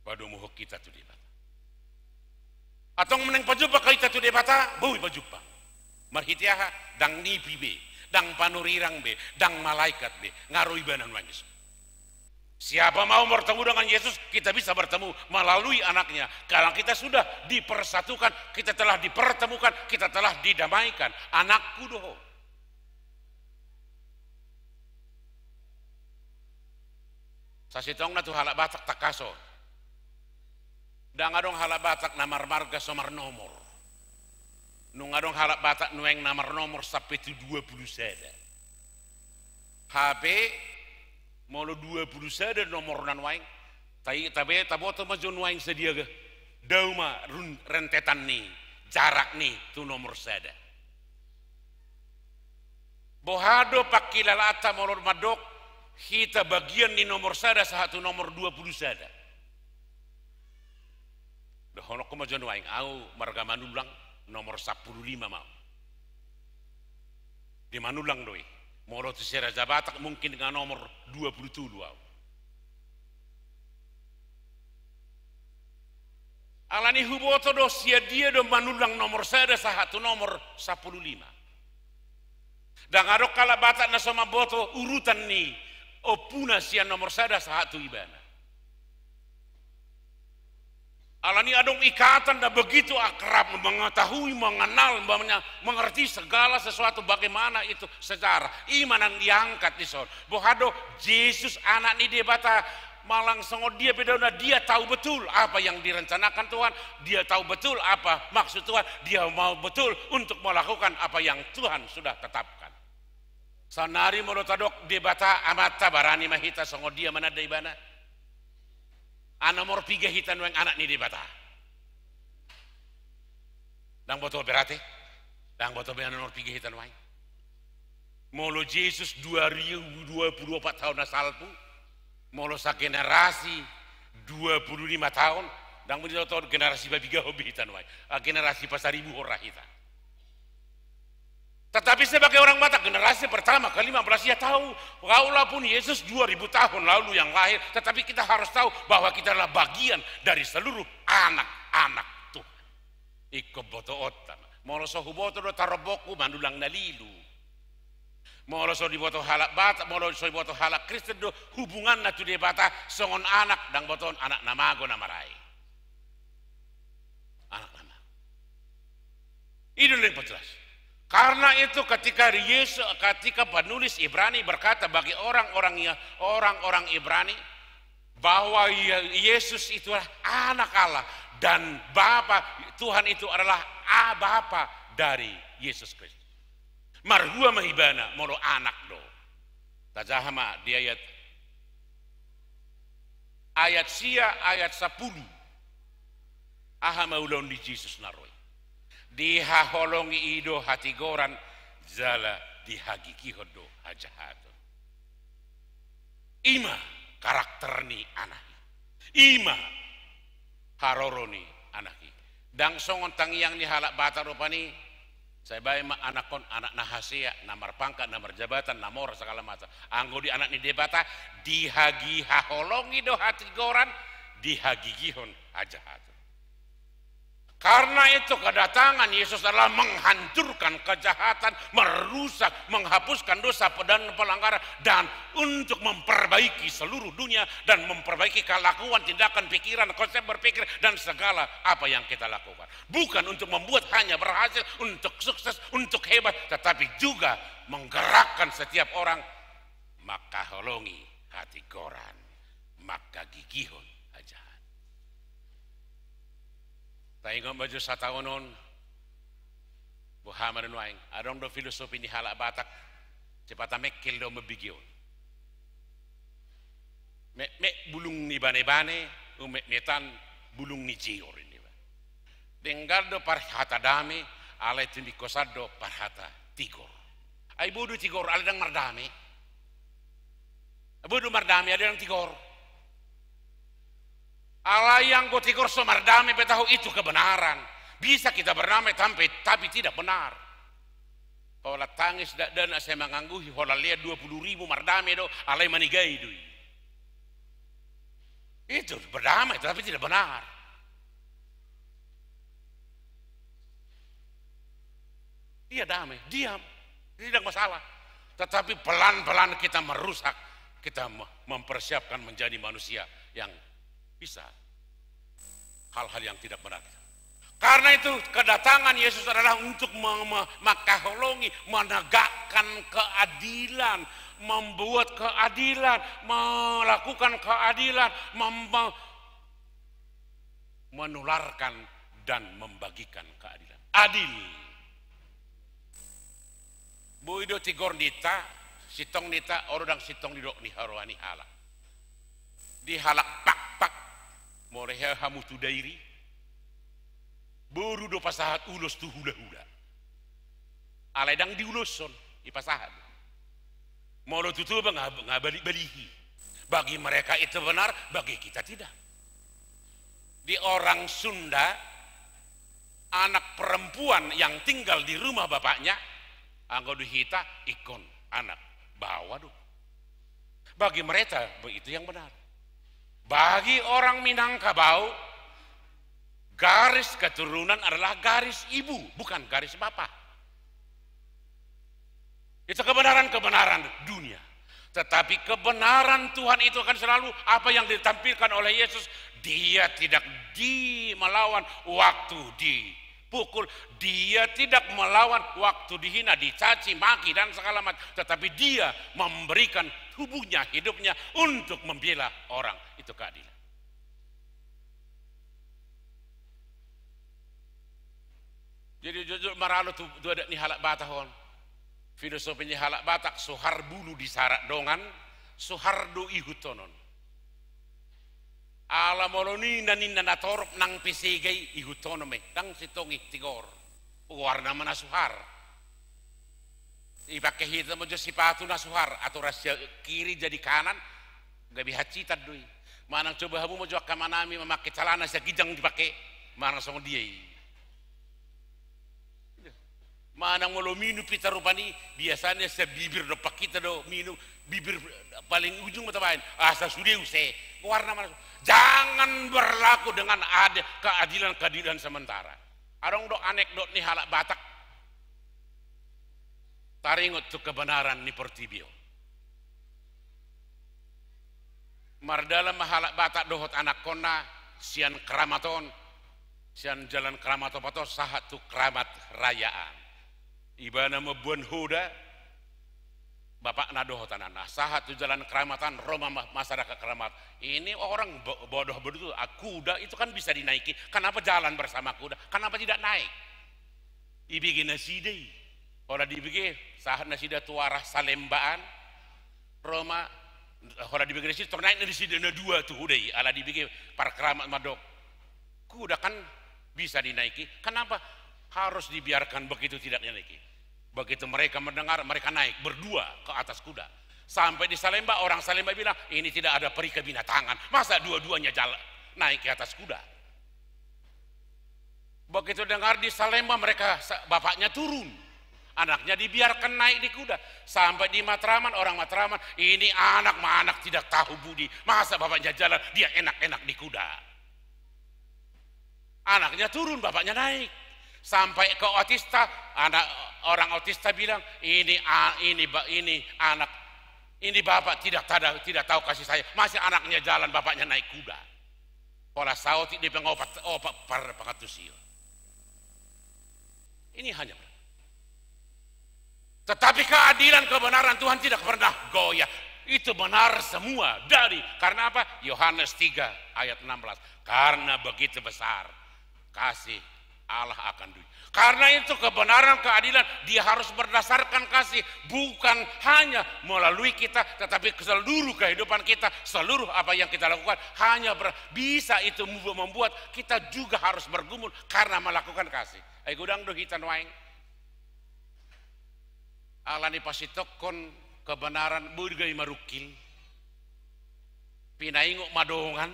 padomuhon hita tu Debata. Antong naeng pajumpang hita tu Debata, boi pajumpang. Marhite aha? Ndang nipi be, ndang panurirang be, ndang malaikat be, nga ro ibana nuaeng dison. Siapa mau bertemu dengan Yesus, kita bisa bertemu melalui anaknya. Karena kita sudah dipersatukan, kita telah dipertemukan, kita telah didamaikan. Anakku do ho. Sasintongna tu halak Batak tangkas on. Ndang adong halak Batak na marmarga so marnomor. Nunga adong halak Batak nuaeng na marnomor sampe tu dua pulu sada. Hape molo dua pulu sada nomorna nuaeng, tai, tabe, taboto ma jo nuaeng sadia ga. Dao ma run-, rentetan ni, jarak ni tu nomor sada. Boha do pangkilalaanta molo mandok hita bagian ni nomor sada sahat tu nomor dua pulu sada? Dohononku ma jo nuaeng, au marga Manullang, nomor sampulu lima ma au. Di Manullang do i. Molo tu si Raja Batak mungkin nga nomor dua pulu tolu au. Alani huboto do sian dia do Manullang nomor sada sahat tu nomor sampulu lima. Ndang adong halak Batak na so mamboto urutan ni ompuna sian nomor sada sahat tu ibana. Alani adong ikatan na begitu akrab, mengetahui, mengenal, menya-, mengerti segala sesuatu bagaimana itu sejarah. I ma naeng diangkat dison. Boha do, Jesus anak ni Debata, manang songon dia pe daona, dia tahu betul apa yang direncanakan Tuhan, dia tahu betul apa maksud Tuhan, dia mau betul untuk melakukan apa yang Tuhan sudah tetapkan. Saonnari molo tadok Debata Amanta, barani ma hita songon dia mananda ibana? Anomor piga hita nuaeng anak ni Debata? Ndang boto berarti? Ndang boto be anomor piga hita nuaeng? Molo Jesus dua ribu dua pulu opat taon na salpu, molo sagenerasi dua pulu lima taon, ndang boto generasi papigahon be hita nuaeng. Ah, generasi pasaribuhon ra hita. Tetapi sebagai orang Batak generasi pertama, kelima belas, ia tahu, walaupun Yesus dua ribu tahun lalu yang lahir, tetapi kita harus tahu bahwa kita adalah bagian dari seluruh anak-anak Tuhan. Ingkon botoonta ma. Molo so huboto do tarombokku, Manullang na lilu. Molo so diboto halak Batak, molo so diboto halak Kristen do hubunganna tu Debata songon anak, ndang botoon anak na mago na marae. Anak na mago. I do na paling jelas. Karena itu, ketika Yesus, ketika penulis Ibrani berkata bagi orang-orang, orang-orang Ibrani bahwa Ye-, Yesus itulah Anak Allah dan Bapa, Tuhan itu adalah A-, Bapa dari Yesus Kristus. Marhua ma ibana molo anak do. Tajaha ma di ayat, ayat sia, ayat sapuluh. Aha ma ulaon ni Jesus na ro i? Dihaholongi i do hatigoran, jala dihagigihon do hajahaton. I ma karakter ni Anak i. I ma haroro ni Anak i. Ndang songon tangiang ni halak Batak rupani, sai baen ma anakkon anak na hasea, na marpangkat, na marjabatan, na mora, segala macam. Anggo di Anak ni Debata, dihagihaholongi do hatigoran, dihagigihon hajahaton. Karena itu, kedatangan Yesus adalah menghancurkan kejahatan, merusak, menghapuskan dosa dan pelanggaran, dan untuk memperbaiki seluruh dunia dan memperbaiki kelakuan, tindakan, pikiran, konsep berpikir, dan segala apa yang kita lakukan. Bukan untuk membuat hanya berhasil, untuk sukses, untuk hebat, tetapi juga menggerakkan setiap orang mangkaholongi hatigoran, manghagigihon hajahaton. Taingot ma jo sataon on, boha ma do nuaeng, adong do filosofi ni halak Batak, sipata mengkel do mambege on. Metmet bulung ni banebane, umetmetan bulung ni jejor, ninna. Denggan do parhata dame, alai tingkos do parhata tigor. Ai boi do tigor, alai ndang mardame. Boi do mardame, alai ndang tigor. Alai anggo tigor so mardame pe tahu itu kebenaran. Bisa kita berdamai tapi, tapi tidak benar. Holan tangis dakdanak sai mangangguhi, holan lean dua puluh ribu mardame do, alai manigai do i. Itu berdamai tapi tidak benar. Dia damai, diam, tidak masalah. Tetapi pelan-pelan kita merusak, kita me-, mempersiapkan menjadi manusia yang bisa hal-hal yang tidak benar. Karena itu, kedatangan Yesus adalah untuk me-, me-, mangkaholongi, menegakkan keadilan, membuat keadilan, melakukan keadilan, mem-, menularkan dan membagikan keadilan. Adil. Boi do tigor ninta, sintong ninta, on do ndang sintong didok ni haroa ni halak. Di halak Pakpak, molo hea hamu tu Dairi, boru do pasahat ulos tu hulahula. Alai ndang diuloshon, dipasahat. Molo tu Toba nga, nga balik-balihi. Bagi mereka itu benar, bagi kita tidak. Di orang Sunda, anak perempuan yang tinggal di rumah bapaknya, anggo di hita ingkon anak baoa do. Bagi mereka, itu yang benar. Bagi orang Minangkabau, garis keturunan adalah garis ibu, bukan garis bapak. Itu kebenaran-kebenaran dunia. Tetapi kebenaran Tuhan itu akan selalu, apa yang ditampilkan oleh Yesus, dia tidak di-, melawan waktu dipukul, dia tidak melawan waktu dihina, dicaci maki, dan segala macam. Tetapi dia memberikan tubuhnya, hidupnya untuk membela orang. Itu keadilan. Jadi, jujur maralo tu, tu adat ni halak Batak on. Filosofi ni halak Batak, so har bulu disarat dongan, so har do ihuthonon. Ala molo ninna, ninna na torop nang pe sega i, ihuthonon ma i, ndang sintong i tigor. Goarna ma na so har. Dipake hita ma jo sipatu na so har, aturan sian kiri jadi kanan, gabe hansitan do i. Manang coba hamu ma jo angka amanami mamake calana sian ginjang dipake, manang songon dia i. Manang molo minum hita rupani, biasana sian bibir dompak hita do minum, bibir paling ujung ma tabaen, asa sude use. Goarna ma na so. Jangan berlaku dengan ada keadilan-keadilan sementara. Adong do anekdot ni halak Batak. Taringot tu kebenaran ni portibi on. Mardalan ma halak Batak dohot anakkonna sian Kramat on, sian Jalan Kramat Opat on sahat tu Kramat Raya an. Ibana mamboan hoda, bapakna dohot anakna, sahat tu jalan Keramat an, ro ma masyarakat Keramat. Ini orang bo-, bodoh betul. Ah, kuda itu kan bisa dinaiki. Kenapa jalan bersama kuda? Kenapa tidak naik? Ibege nasida i. Holan dibege, sahat nasida tu arah Salemba an, ro ma, holan dibege nasida, tor naik nasida na dua tu hoda i, ala dibege parkeramat mandok. Kuda kan bisa dinaiki, kenapa harus dibiarkan begitu tidak dinaiki? Begitu mereka mendengar, mereka naik berdua ke atas kuda. Sampai di Salemba, orang Salemba bilang, "Ini tidak ada peri kebinatangan. Masa dua-duanya jalan naik ke atas kuda?" Begitu dengar di Salemba, mereka sa-, bapaknya turun. Anaknya dibiarkan naik di kuda. Sampai di Matraman, orang Matraman, "Ini anak ma anak tidak tahu budi. Masa bapaknya jalan, dia enak-enak di kuda." Anaknya turun, bapaknya naik. Sampai ke Otista, anak, orang Otista bilang, "Ini a-, ini ba-, ini anak, ini bapak tidak tada-, tidak tahu kasih sayang. Masih anaknya jalan, bapaknya naik kuda." Pola saotik di pengopat, opat par-, pangatus io. Ini hanya, tetapi keadilan kebenaran Tuhan tidak pernah goyah. Itu benar semua dari, karena apa? Yohanes tiga ayat enam belas. Karena begitu besar kasih Allah akan dunia. Karena itu kebenaran, keadilan, dia harus berdasarkan kasih. Bukan hanya melalui kita, tetapi seluruh kehidupan kita, seluruh apa yang kita lakukan, hanya ber-, bisa itu membu-, membuat kita juga harus bergumul karena melakukan kasih. Ai godang do hita nuaeng. Alani pasitokkon kebenaran, boi do gabe marungkil. Pinaingot ma dongan,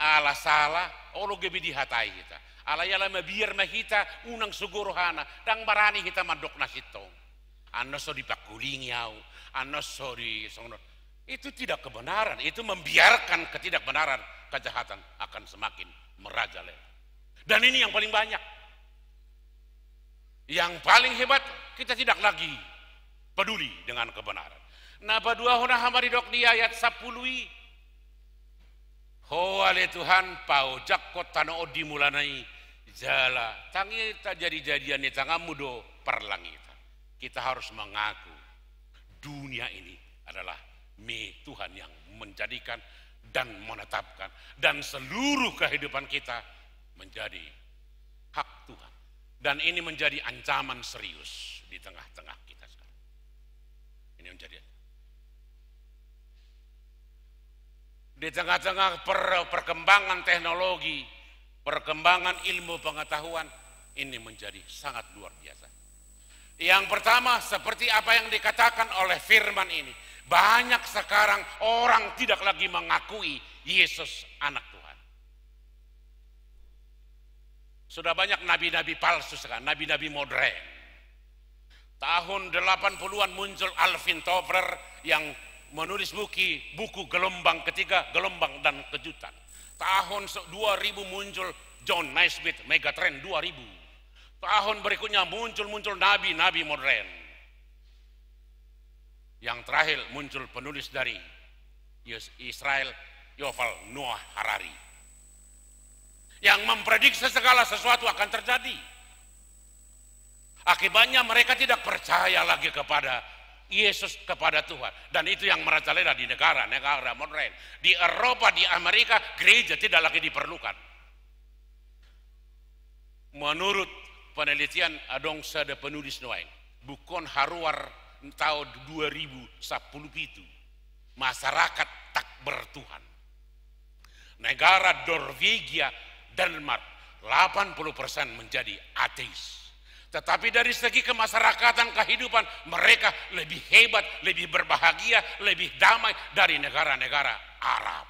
ala sala, olo gabe dihatai hita. Alai ala mabiar ma hita, unang sogo rohana, ndang barani hita mandok na sintong. Annon so dipangkulingi au, annon so di songon on. Itu tidak kebenaran, itu membiarkan ketidakbenaran, kejahatan akan semakin merajalela. Dan ini yang paling banyak. Yang paling hebat, kita tidak lagi peduli dengan kebenaran. Na paduahon, aha ma didok di ayat sampulu i? Ho ale Tuhan, paojakkon tano on di mulana i, jala tangi ta-, jadi-jadian ni tanganmu do parlangitan. Kita harus mengaku dunia ini adalah milik Tuhan yang menjadikan dan menetapkan, dan seluruh kehidupan kita menjadi hak Tuhan. Dan ini menjadi ancaman serius di tengah-tengah kita sekarang. Ini menjadi, di tengah-tengah per-, perkembangan teknologi, perkembangan ilmu pengetahuan, ini menjadi sangat luar biasa. Yang pertama, seperti apa yang dikatakan oleh firman ini, banyak sekarang orang tidak lagi mengakui Yesus Anak Tuhan. Sudah banyak nabi-nabi palsu sekarang, nabi-nabi modern. Tahun delapan puluhan muncul Alvin Toffler yang menulis buki, buku Gelombang Ketiga, Gelombang dan Kejutan. Tahun se-, dua ribu muncul John Naisbitt, Megatrend dua ribu. Tahun berikutnya muncul, muncul nabi-nabi modern. Yang terakhir muncul penulis dari Yus-, Israel, Yuval Noah Harari, yang memprediksi segala sesuatu akan terjadi. Akibatnya mereka tidak percaya lagi kepada Yesus, kepada Tuhan. Dan itu yang merajalela di negara-negara modern. Di Eropa, di Amerika, gereja tidak lagi diperlukan. Menurut penelitian, adong sada penulis nuaeng, buku on haruar tahun dua ribu sampulu pitu, masyarakat tak bertuhan. Negara Norwegia, Denmark, delapan puluh persen menjadi ateis. Tetapi dari segi kemasyarakatan, kehidupan, mereka lebih hebat, lebih berbahagia, lebih damai dari negara-negara Arab.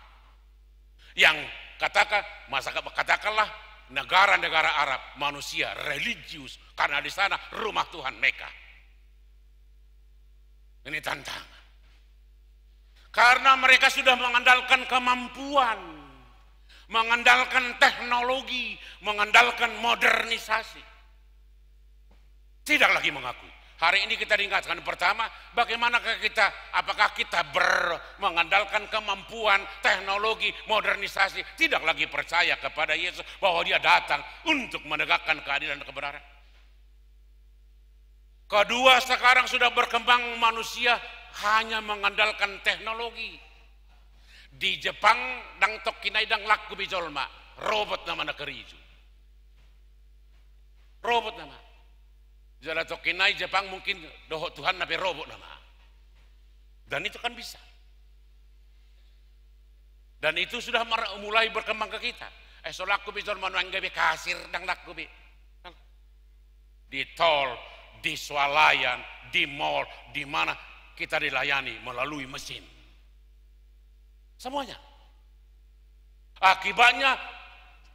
Yang katakan, masa, katakanlah negara-negara Arab, manusia religius, karena di sana rumah Tuhan Mekah. Ini tantangan. Karena mereka sudah mengandalkan kemampuan, mengandalkan teknologi, mengandalkan modernisasi. Tidak lagi mengakui. Hari ini kita diingatkan, pertama, bagaimanakah kita, apakah kita ber-, mengandalkan kemampuan, teknologi, modernisasi, tidak lagi percaya kepada Yesus, bahwa Dia datang untuk menegakkan keadilan dan kebenaran? Kedua, sekarang sudah berkembang manusia hanya mengandalkan teknologi. Di Jepang, ndang tongkin ai ndang laku be jolma, robot nama na kerju. Robot nama. Jala tongkin ai Jepang mungkin dohot Tuhan na pe robot nama. Dan itu kan bisa. Dan itu sudah mer-, mulai berkembang ke kita. Eh, so laku be jolma nuaeng gabe kasir, ndang laku be. Di tol, di swalayan, di mall, di mana kita dilayani melalui mesin. Semuanya. Akibatnya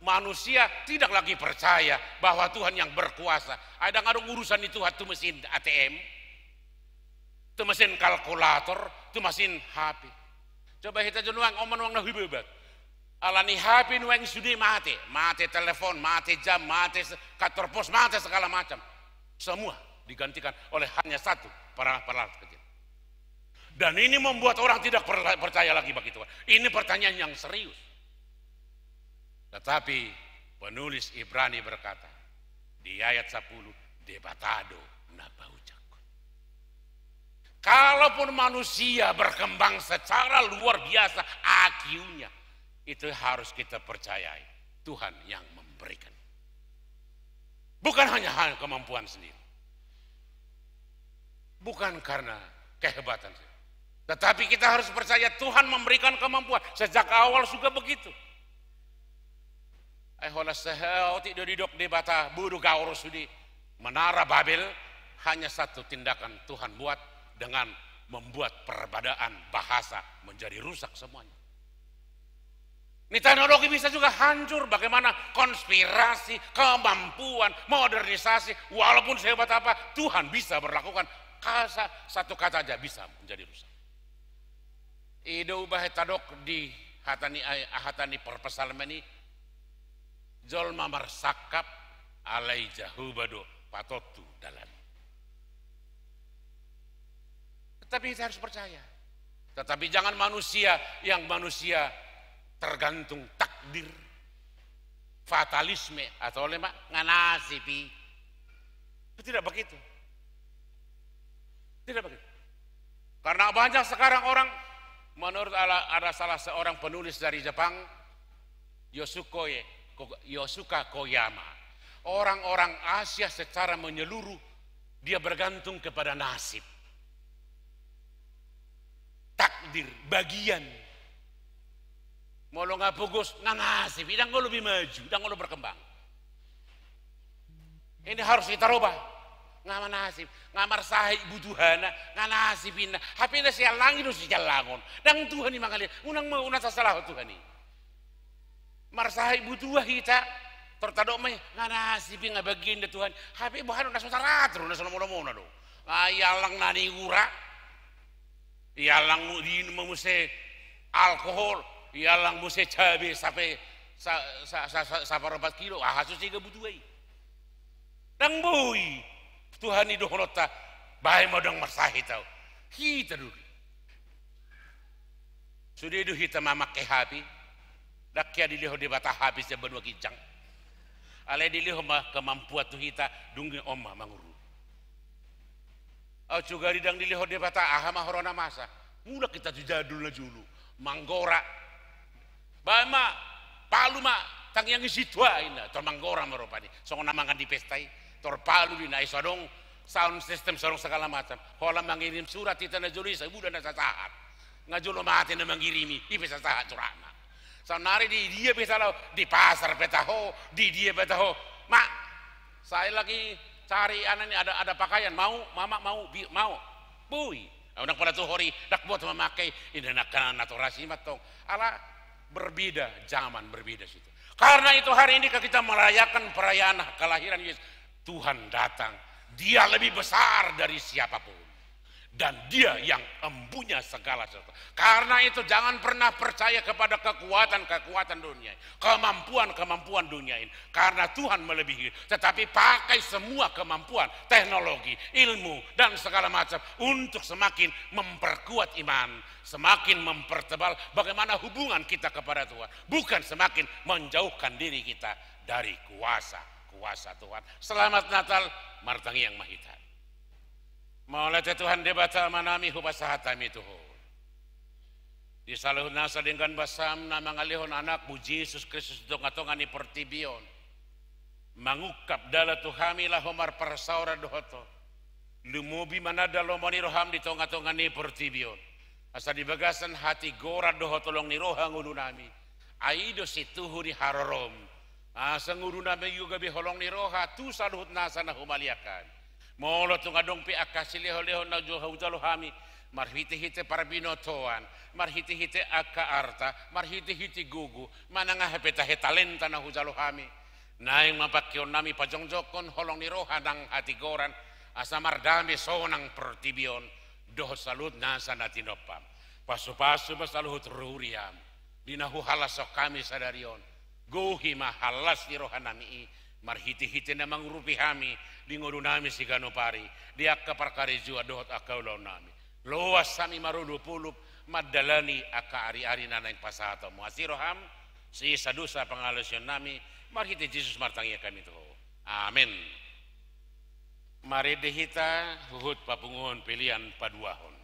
manusia tidak lagi percaya bahwa Tuhan yang berkuasa. Ai ndang adong urusan ni Tuhan tu mesin A T M, tu mesin kalkulator, tu mesin H P. Coba hita jo nuaeng, on ma nuaeng na huibabat. Alani H P nuaeng sude mate, mate telepon, mate jam, mate se-, kantor pos, mate segala macam. Semua digantikan oleh hanya satu perangkat-perangkat kecil. Dan ini membuat orang tidak perla-, percaya lagi bagi Tuhan. Ini pertanyaan yang serius. Tetapi penulis Ibrani berkata di ayat sepuluh, Debata do na paojakhon. Kalaupun manusia berkembang secara luar biasa I Q-nya, itu harus kita percayai Tuhan yang memberikan. Bukan hanya, hanya kemampuan sendiri. Bukan karena kehebatan sendiri. Tetapi kita harus percaya Tuhan memberikan kemampuan. Sejak awal juga begitu. Eh, holan saotik do didok Debata, bodo gaor sude. Menara Babel, hanya satu tindakan Tuhan buat dengan membuat perbedaan bahasa menjadi rusak semuanya. Ini teknologi bisa juga hancur, bagaimana konspirasi, kemampuan, modernisasi, walaupun sehebat apa, Tuhan bisa berlakukan kasa-, satu kata aja bisa menjadi rusak. I do umbahen tadok di hata ni, hata ni parpsalmen i, jolma marsangkap alai Jahowa do patontu dalan. Tetapi kita harus percaya. Tetapi jangan manusia, yang manusia tergantung takdir, fatalisme, atau oleh mak nganasipi. Tidak begitu. Tidak begitu. Karena banyak sekarang orang, menurut ala-, ada salah seorang penulis dari Jepang, Yosuko ye-, Ko-, Yosuka Koyama. Orang-orang Asia secara menyeluruh, dia bergantung kepada nasib. Takdir, bagian. Molo nga pogos, nga nasib, ndang olo be maju, ndang olo berkembang. Ini harus kita rubah. Nga manasib, nga marsahit butuhana, nga nasib inna. Hape na siallangi do siallangon. Ndang Tuhan i mangalehon, unang ma, unang sasalahon Tuhan i. Marsahit butuha hita, tor tadok ma i, nga nasib i, nga bagian do Tuhan. Hape boha do, na so taratur, na so lomo-lomona do. Nga iallang na niura. Iallang mu-, diinum ma muse alkohol, iallang muse cabe sampe sa-, sa-, sa-, sa-, saparompat kilo, aha so sega butuha i. Ndang boi Tuhan i dohononta, bahen ma ndang marsahit au. Hita do. Sude do hita mamangke hape, ndang hea dilehon Debata hape sian banua ginjang. Alai dilehon ma kemampuan tu hita, dung i on ma manguru. Au cugari ndang dilehon Debata, aha ma horong na masa. Mulak hita tu jadul na jolo. Manggora. Bahen ma, palu ma, tangiang i sintua inna. Tor manggora ma rupani. Songon na mangan di pesta i. Tor palu do inna, ai so adong sound system, so adong segala macam. Holan mangirim surat hita na jolo i, sabulan na sasahat. Nga jolo mate na mangirimi, i pe sasahat suratna. Saonari di dia pe taho, di pasar pe taho, di dia pe taho. Mak, saya lagi cari, anu ni, ada, ada pakaian, mau, Mamak mau, bi-, mau. Boi. Au ndang pola tuhori, ndang boi mamangke, inna nangkanan na torasi mantong. Ala berbeda zaman, berbeda situ. Karena itu hari ini kita merayakan perayaan kelahiran Yesus. Tuhan datang, Dia lebih besar dari siapapun. Dan Dia yang empunya segala sesuatu. Karena itu, jangan pernah percaya kepada kekuatan-kekuatan dunia ini, kemampuan-kemampuan dunia ini. Karena Tuhan melebihi. Tetapi pakai semua kemampuan, teknologi, ilmu, dan segala macam untuk semakin memperkuat iman, semakin mempertebal bagaimana hubungan kita kepada Tuhan. Bukan semakin menjauhkan diri kita dari kuasa, kuasa Tuhan. Selamat Natal, martangiang ma hita. Mauliate Tuhan Debata Amanami, hupasahat hami tu Ho di saluhut nasa denggan basam na mangalehon Anakmu Jesus Kristus di tongatonga ni portibi on, mangungkap dalan tu hami laho marparsaoran dohot Ho, lumobi mananda lomo ni roham di tongatonga ni portibi on, asa di bagasan hatigoran dohot holong ni roha ngolunami, ai i do situhu ni harorom, asa ngolunami gabe holong ni roha tu saluhut nasa na humaliang hami. Molo tung adong pe angka silehonlehon na hujalo hami, marhitehite parbinotoan, marhitehite angka arta, marhitehite gogo, manang aha pe tahe talenta na hujalo hami, naeng ma pangkeonnami pajongjongkon holong ni roha nang hatigoran, asa mardame sonang portibi on dohot saluhut nasa na tinompam. Pasupasu ma saluhut ruriam di na huhalashon hami sadari on. Gohi ma halas ni rohanami i, marhitehite na mangurupi hami di ngolunami siganup ari, di angka parkarejoan dohot angka ulaonnami. Loas hami marolopolop mandalani angka ariari na naeng pasahatonmu. Asi roham, sesa dosa pangalaosionnami, marhite Jesus martangiang hami tu Ho. Amen. Marende hita huhut papunguhon pelean paduahon.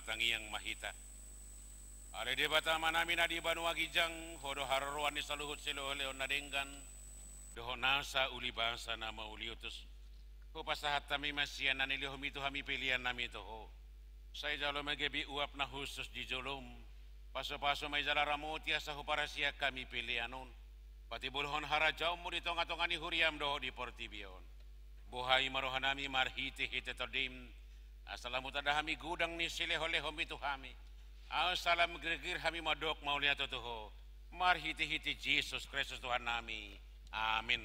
Martangiang ma hita. Ale Debata Amanami na di banua ginjang, Ho do haroroan ni saluhut silehonlehon na denggan dohot nasa ulibasa na mauliutus. Hupasahat hami ma sian na nilehomi tu hami pelean nami tu Ho. Sai jalo ma gabe uap na hushus di jolom. Pasupasu ma i jala ramoti asa huparsiap hami pelean on, patimbulhon harajaonmu di tongatonga ni huriam dohot di portibi on. Bohai ma rohanami marhitehite Tondim, asa lam hutanda hami godang ni silehonlehonmi tu hami, asa lam girgir hami mandok mauliate tu Ho, marhitehite Jesus Kristus Tuhannami. Amin.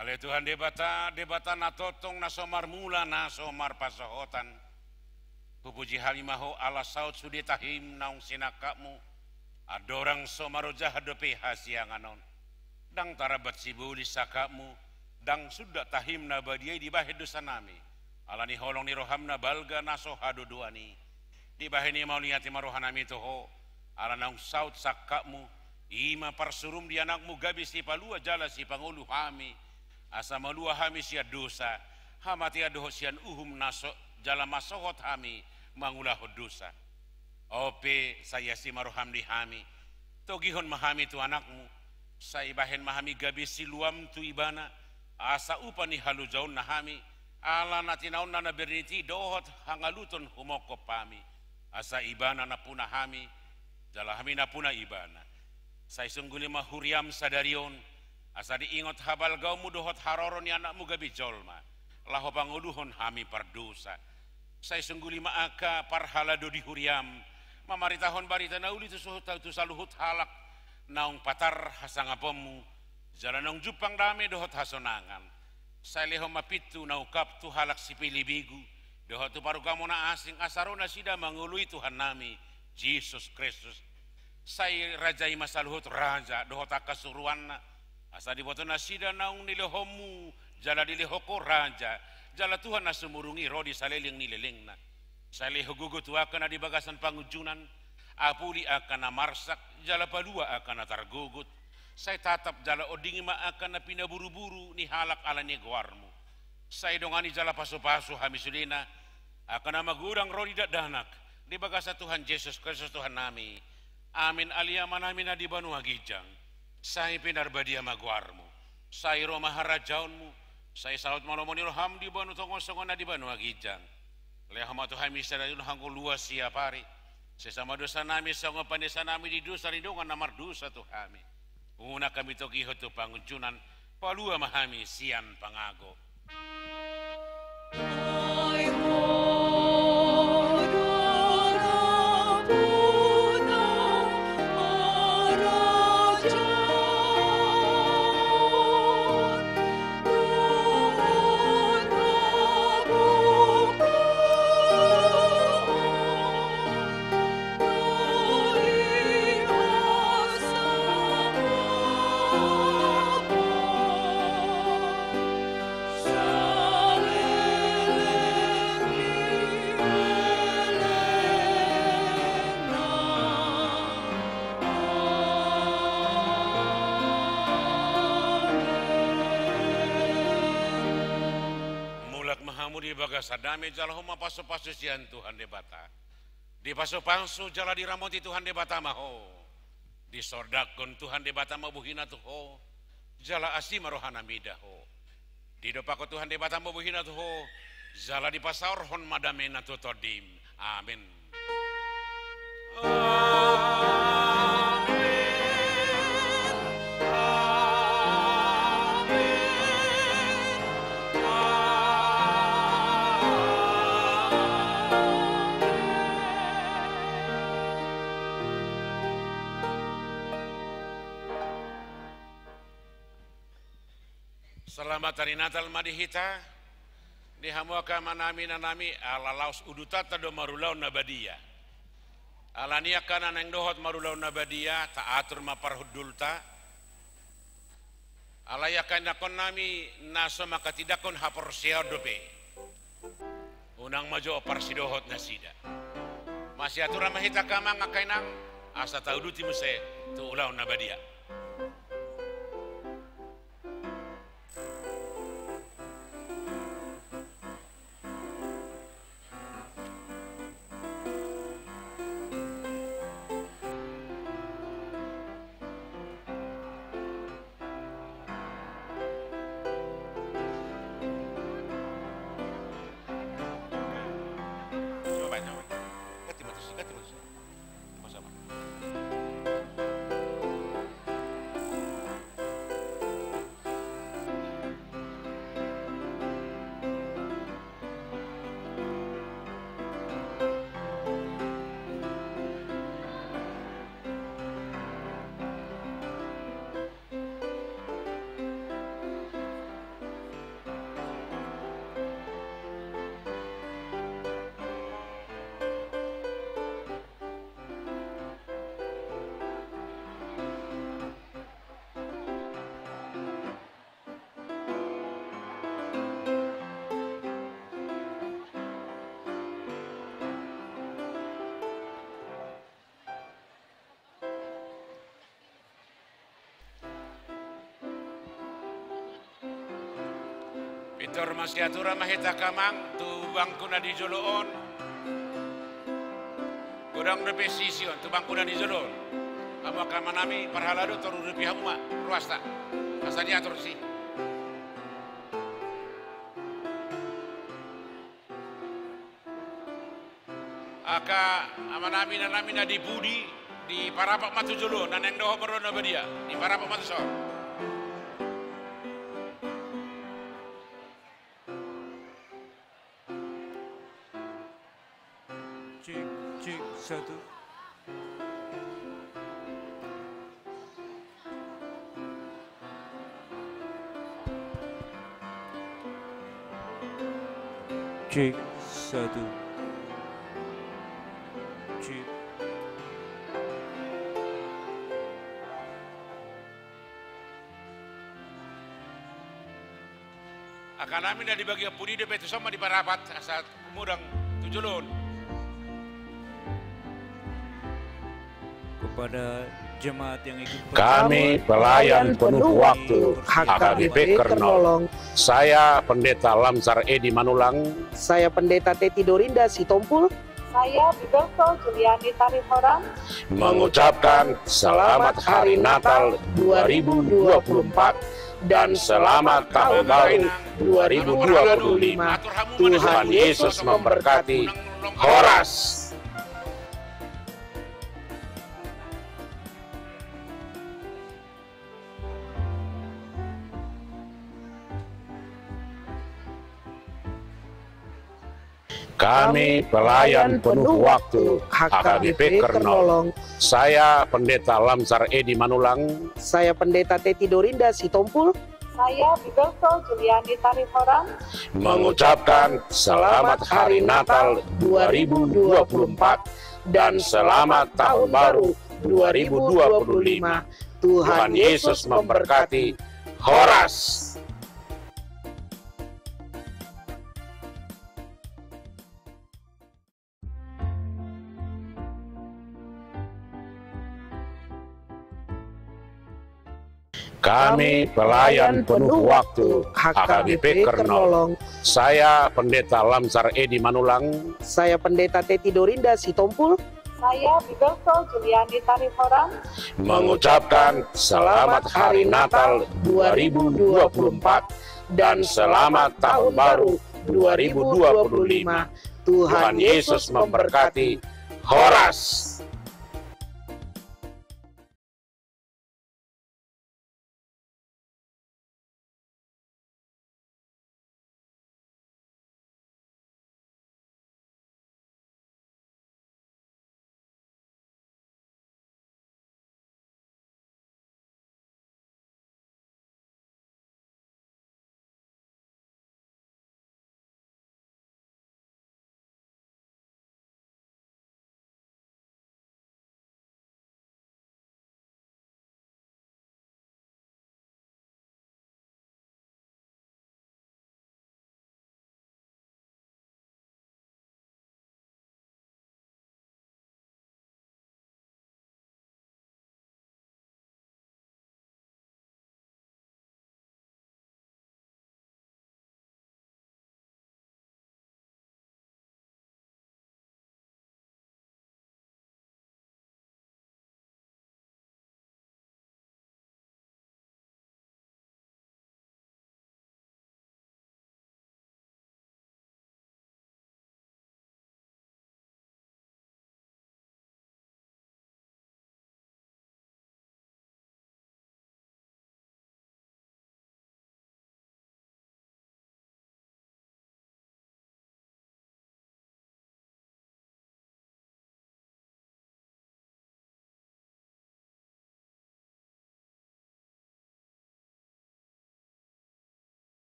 Ale Tuhan Debata, Debata na tongtong, na so marmula, na so marpansohotan. Hupuji hami ma Ho ala saut sude tahim naung sinangkapmu, andorang so marojahan dope hasiangan on. Ndang tarambat sibolis sangkapmu, ndang sundat tahim na badia i dibahen dosanami, ala ni holong ni roham na balga na so hadodoan i. Dibahen i mauliate ma rohanami tu Ho, ala naung saut sangkapmu, i ma parsurum di Anakmu gabe sipalua jala sipangolu hami, asa malua hami sian dosa, hamatean dohot sian uhum na so jala mansohot hami mangulahon dosa. On pe sai asi ma roham di hami, togihon ma hami tu Anakmu, sai bahen ma hami gabe siluam tu Ibana, asa upa ni halojaonna hami, ala na tinaonna na bernit i dohot hangaluton humongkop hami, asa Ibana nampuna hami, jala hami nampuna Ibana. Sai songguli ma huriam sadari on, asa diingot habalgaonmu dohot haroro ni Anakmu gabe jolma, laho pangoluhon hami pardosa. Sai songguli ma angka parhalado di huriam, mamaritahon barita na uli tu suhut-, tu saluhut halak naung patar hasangaponmu, jala naung jumpang dame dohot hasonangan. Sai lehon ma pintu na ungkap tu halak sipelebegu, dohot tu parugamo na asing, asa ro nasida mangoloi Tuhannami Jesus Kristus. Sai rajai ma saluhut raja dohot angka suruanna, asa diboto nasida naung nilehonmu jala dilehon Ho raja jala Tuhan na sumurung i ro di saleleng ni lelengna. Sai lehon gogo tu angka na di bagasan pangunjunan, apuli angka na marsak, jala palua angka na targogot. Sai tatap jala ondingi ma angka na pinaburuburu ni halak ala ni goarmu. Sai dongani jala pasupasu hami sudena, angka na magodang ro di dakdanak, di bagasan Tuhan Jesus Kristus Tuhannami. Amin. Ale Amanami na di banua ginjang, sai pinarbadia ma goarmu. Sai ro ma harajaonmu. Sai saut ma lomo ni roham di banua tonga on songon na di banua ginjang. Lehon ma tu hami sadari on hangoluan siapari. Sesa ma dosanami songon panesanami di dosa ni dongan na mardosa tu hami. Unang hami togihon tu pangunjunan, palua ma hami sian pangago. Mulak ma hamu di bagasan dame, jalo ho ma pasupasu sian Tuhan Debata. Dipasupasu jala diramoti Tuhan Debata ma ho. Disordakkon Tuhan Debata ma bohina tu ho, jala asi ma rohana mida ho. Didompakkon Tuhan Debata ma bohina tu ho, jala dipasaorhon ma damena tu tondim. Amen. Amen. Amen. Amen. Selamat hari Natal ma di hita, di hamu angka amanami, inanami, ala laos udutanta do marulaon na badia. Alani i angka na naeng dohot marulaon na badia, taatur ma parhundulta. Alai angka inakkonnami na so manghatindanghon haporseaon dope, unang ma jo parsidohot nasida. Masiaturan ma hita angka amang, angka inang, asa tauduti muse tu ulaon na badia. Pintor masiaturan ma hita angka amang tu bangku na di jolo on. Godang dope sisi on tu bangku na di jolo on. Hamu angka amanami, parhalado, toru rupiah hamu ma ruasta. Asa diatur si. Angka amanami, inanami na di pudi, diparapat ma tu jolo, na naeng dohot marulaon na badia, diparapat ma tu son. Cek, cek, satu. Cek, satu. Cek. Angka amanami na di bagian pudi dope, tu son ma diparapat asa modang tu jolo on. Kepada jemaat yang ikut, kami pelayan penuh waktu H K B P Kernolong. Saya Pendeta Lamsar Edi Manulang. Saya Pendeta Teti Dorinda Sitompul. Saya Bibelko Juliani Tarihoran. Mengucapkan selamat Hari Natal dua ribu dua puluh empat dan selamat Tahun Baru dua ribu dua puluh lima. Tuhan Yesus memberkati. Horas. Kami pelayan penuh waktu H K B P Kernolong. Saya Pendeta Lamsar Edi Manulang. Saya Pendeta Teti Dorinda Sitompul. Saya Bibelko Juliani Tarihoran. Mengucapkan selamat Hari Natal dua ribu dua puluh empat dan selamat Tahun Baru dua ribu dua puluh lima. Tuhan Yesus memberkati. Horas. Kami pelayan penuh waktu H K B P Kernolong. Saya Pendeta Lamsar Edi Manulang. Saya Pendeta Teti Dorinda Sitompul. Saya Bibelko Juliani Tarihoran. Mengucapkan selamat Hari Natal dua ribu dua puluh empat dan selamat Tahun Baru dua ribu dua puluh lima. Tuhan Yesus memberkati. Horas.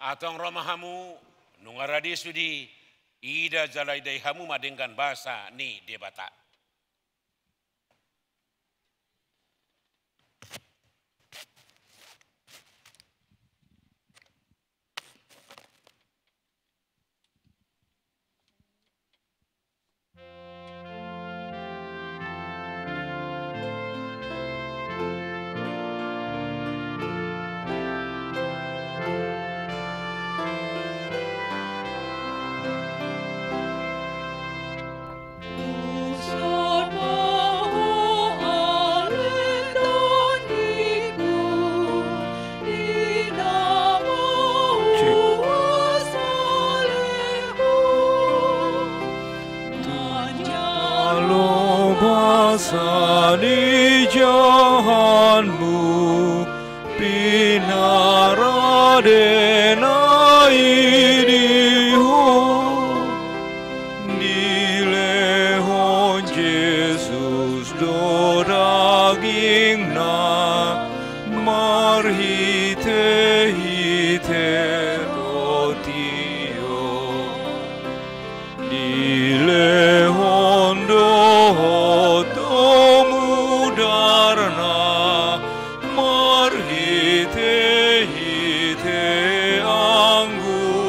Antong ro ma hamu, nunga rade sude, ida jala idai hamu ma denggan basa ni Debata. Manjalo basa ni jahanmu, pinarade na i di ho. Dilehon Jesus do dagingna marhitehite roti on. Dilehon dohot do mudarna marhitehite anggur.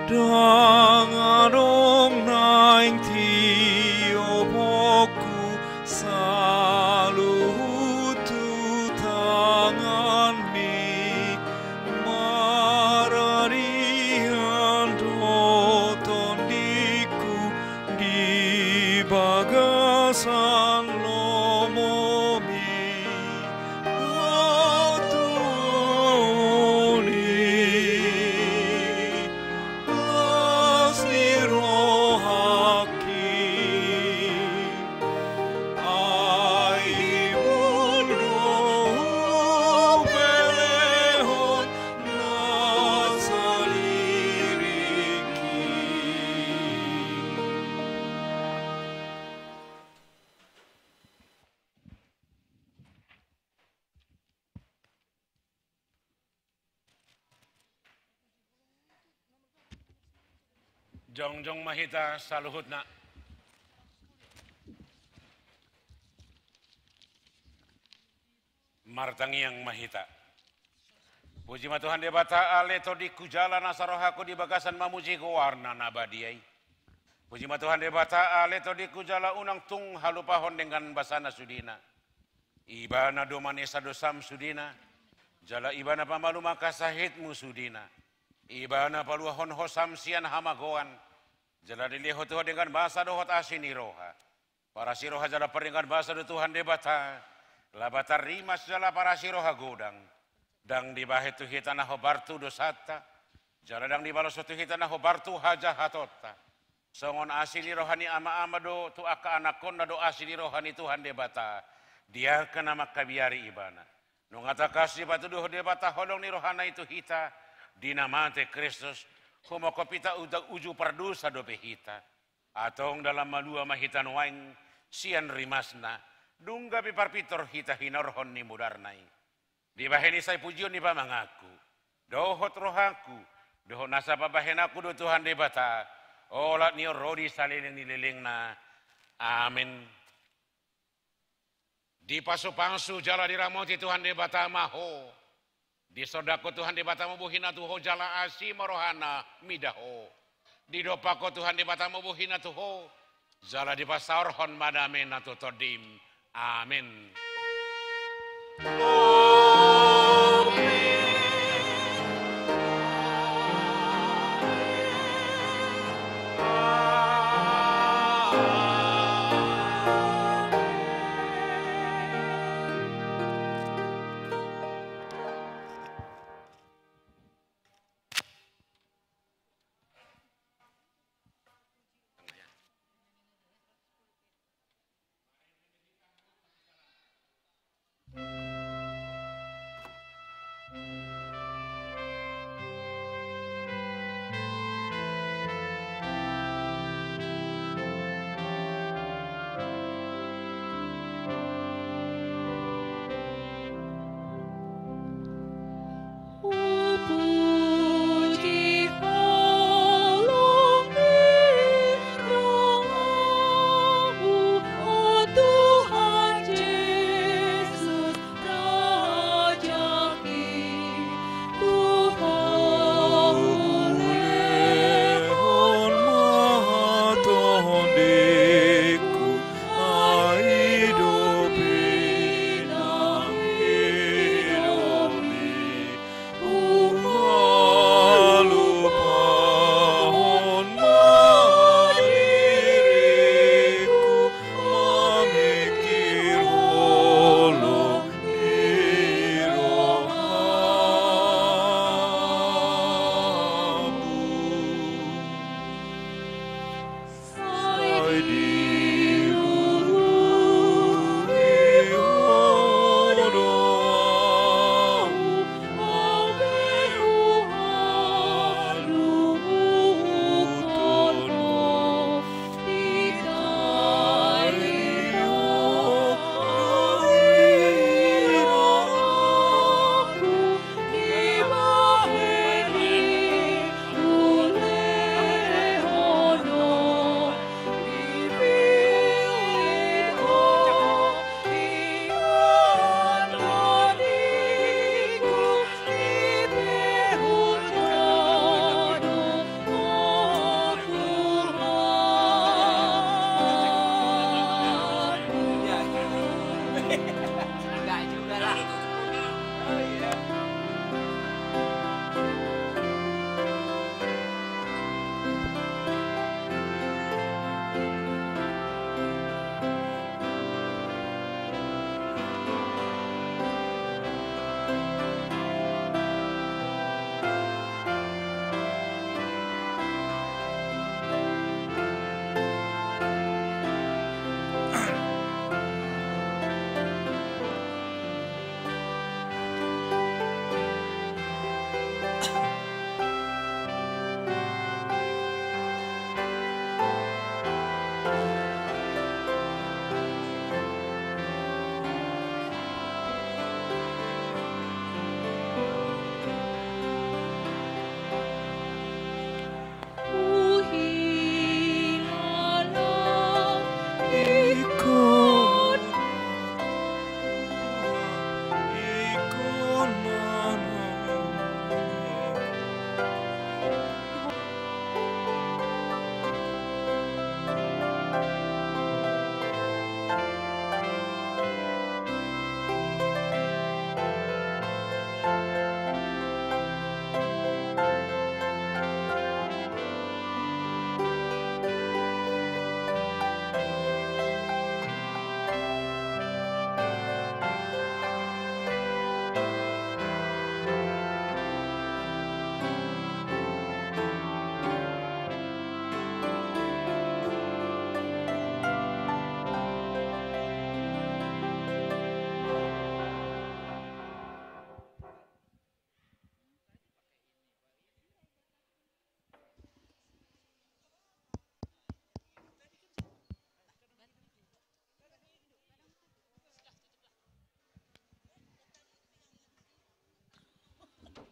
Ndang adong naeng tiopongku saluhut tu tanganmi, maradian do tondingku di bagasan lomomi. Antoni las ni rohangki, ai di mundung hupelehon na saliringki. Jongjong ma hita saluhutna. Martangiang ma hita. Puji ma Tuhan Debata, ale tondingku jala nasa rohangku di bagasan mamuji goarna na badia i. Puji ma Tuhan Debata, ale tondingku jala unang tung halupahon denggan basana sudena. Ibana do manesa dosam sudena, jala Ibana pamalum angka sahitmu sudena. Ibana paluahon hosam sian hamagoan, jala dilehon ho denggan basa dohot asi ni roha. Parasi roha jala pardenggan basa do Tuhan Debata, Debata rimas jala parasi roha godang. Ndang dibahen tu hita na hombar tu dosanta, jala ndang dibaloshon tu hita na hombar tu hajahatonta. Songon asi ni roha ni ama-ama do tu angka anakkonna do asi ni roha ni Tuhan Debata di angka na mangkabiari Ibana. Nunga tangkas dipatuduhon Debata holong ni rohana i tu hita di na mate Kristus, humongkop hita uju pardosa dope hita. Antong dalan malua ma hita nuaeng sian rimasna, nunga pe parpintor hita hinorhon ni mudarna i. Dibahen i sai pujion ni pamanganku dohot rohangku dohot nasa pambahenanku do Tuhan Debata, olat ni on ro di saleleng ni lelengna. Amen. Dipasupasu jala diramoti Tuhan Debata ma ho. Disondangkon Tuhan Debata ma bohina tu ho jala asi ma rohana mida ho. Didompakkon Tuhan Debata ma bohina tu ho jala dipasaorhon ma damena tu tondim. Amen.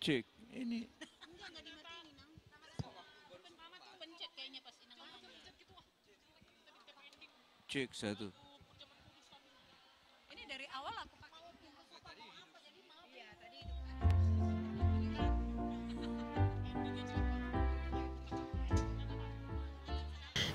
Cek. Ini. Enggak, enggak dimatiin, Inang. Pencet kayaknya pas Inang ngomong. Cek satu. Ini dari awal aku pakai. Iya, tadi itu.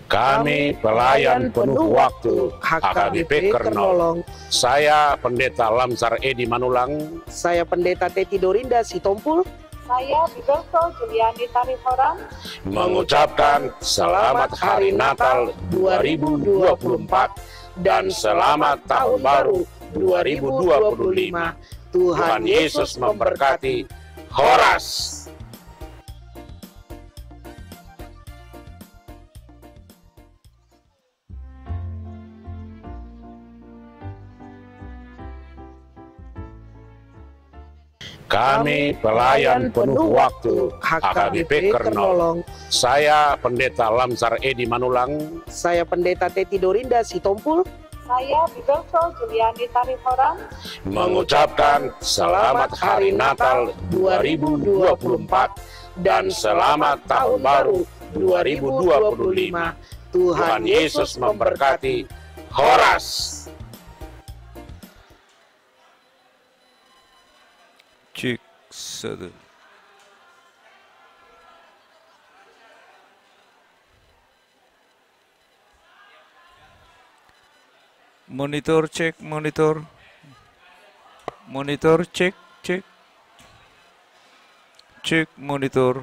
Kami pelayan penuh waktu H K B P Kernolong. Saya Pendeta Lamsar Edi Manulang. Saya Pendeta Teti Dorinda Sitompul. Saya Bigelso Juliani Tarihoran. Mengucapkan selamat Hari Natal dua ribu dua puluh empat dan selamat Tahun Baru dua ribu dua puluh lima. Tuhan Yesus memberkati. Horas. Kami pelayan penuh waktu H K B P Kernolong. Saya Pendeta Lamsar Edi Manulang. Saya Pendeta Teti Dorinda Sitompul. Saya Bigelso Juliani Tarihoran. Mengucapkan selamat Hari Natal dua ribu dua puluh empat dan selamat Tahun Baru dua ribu dua puluh lima. Tuhan Yesus memberkati. Horas. Cek satu. Monitor, cek, monitor. Monitor, cek, cek. Cek monitor.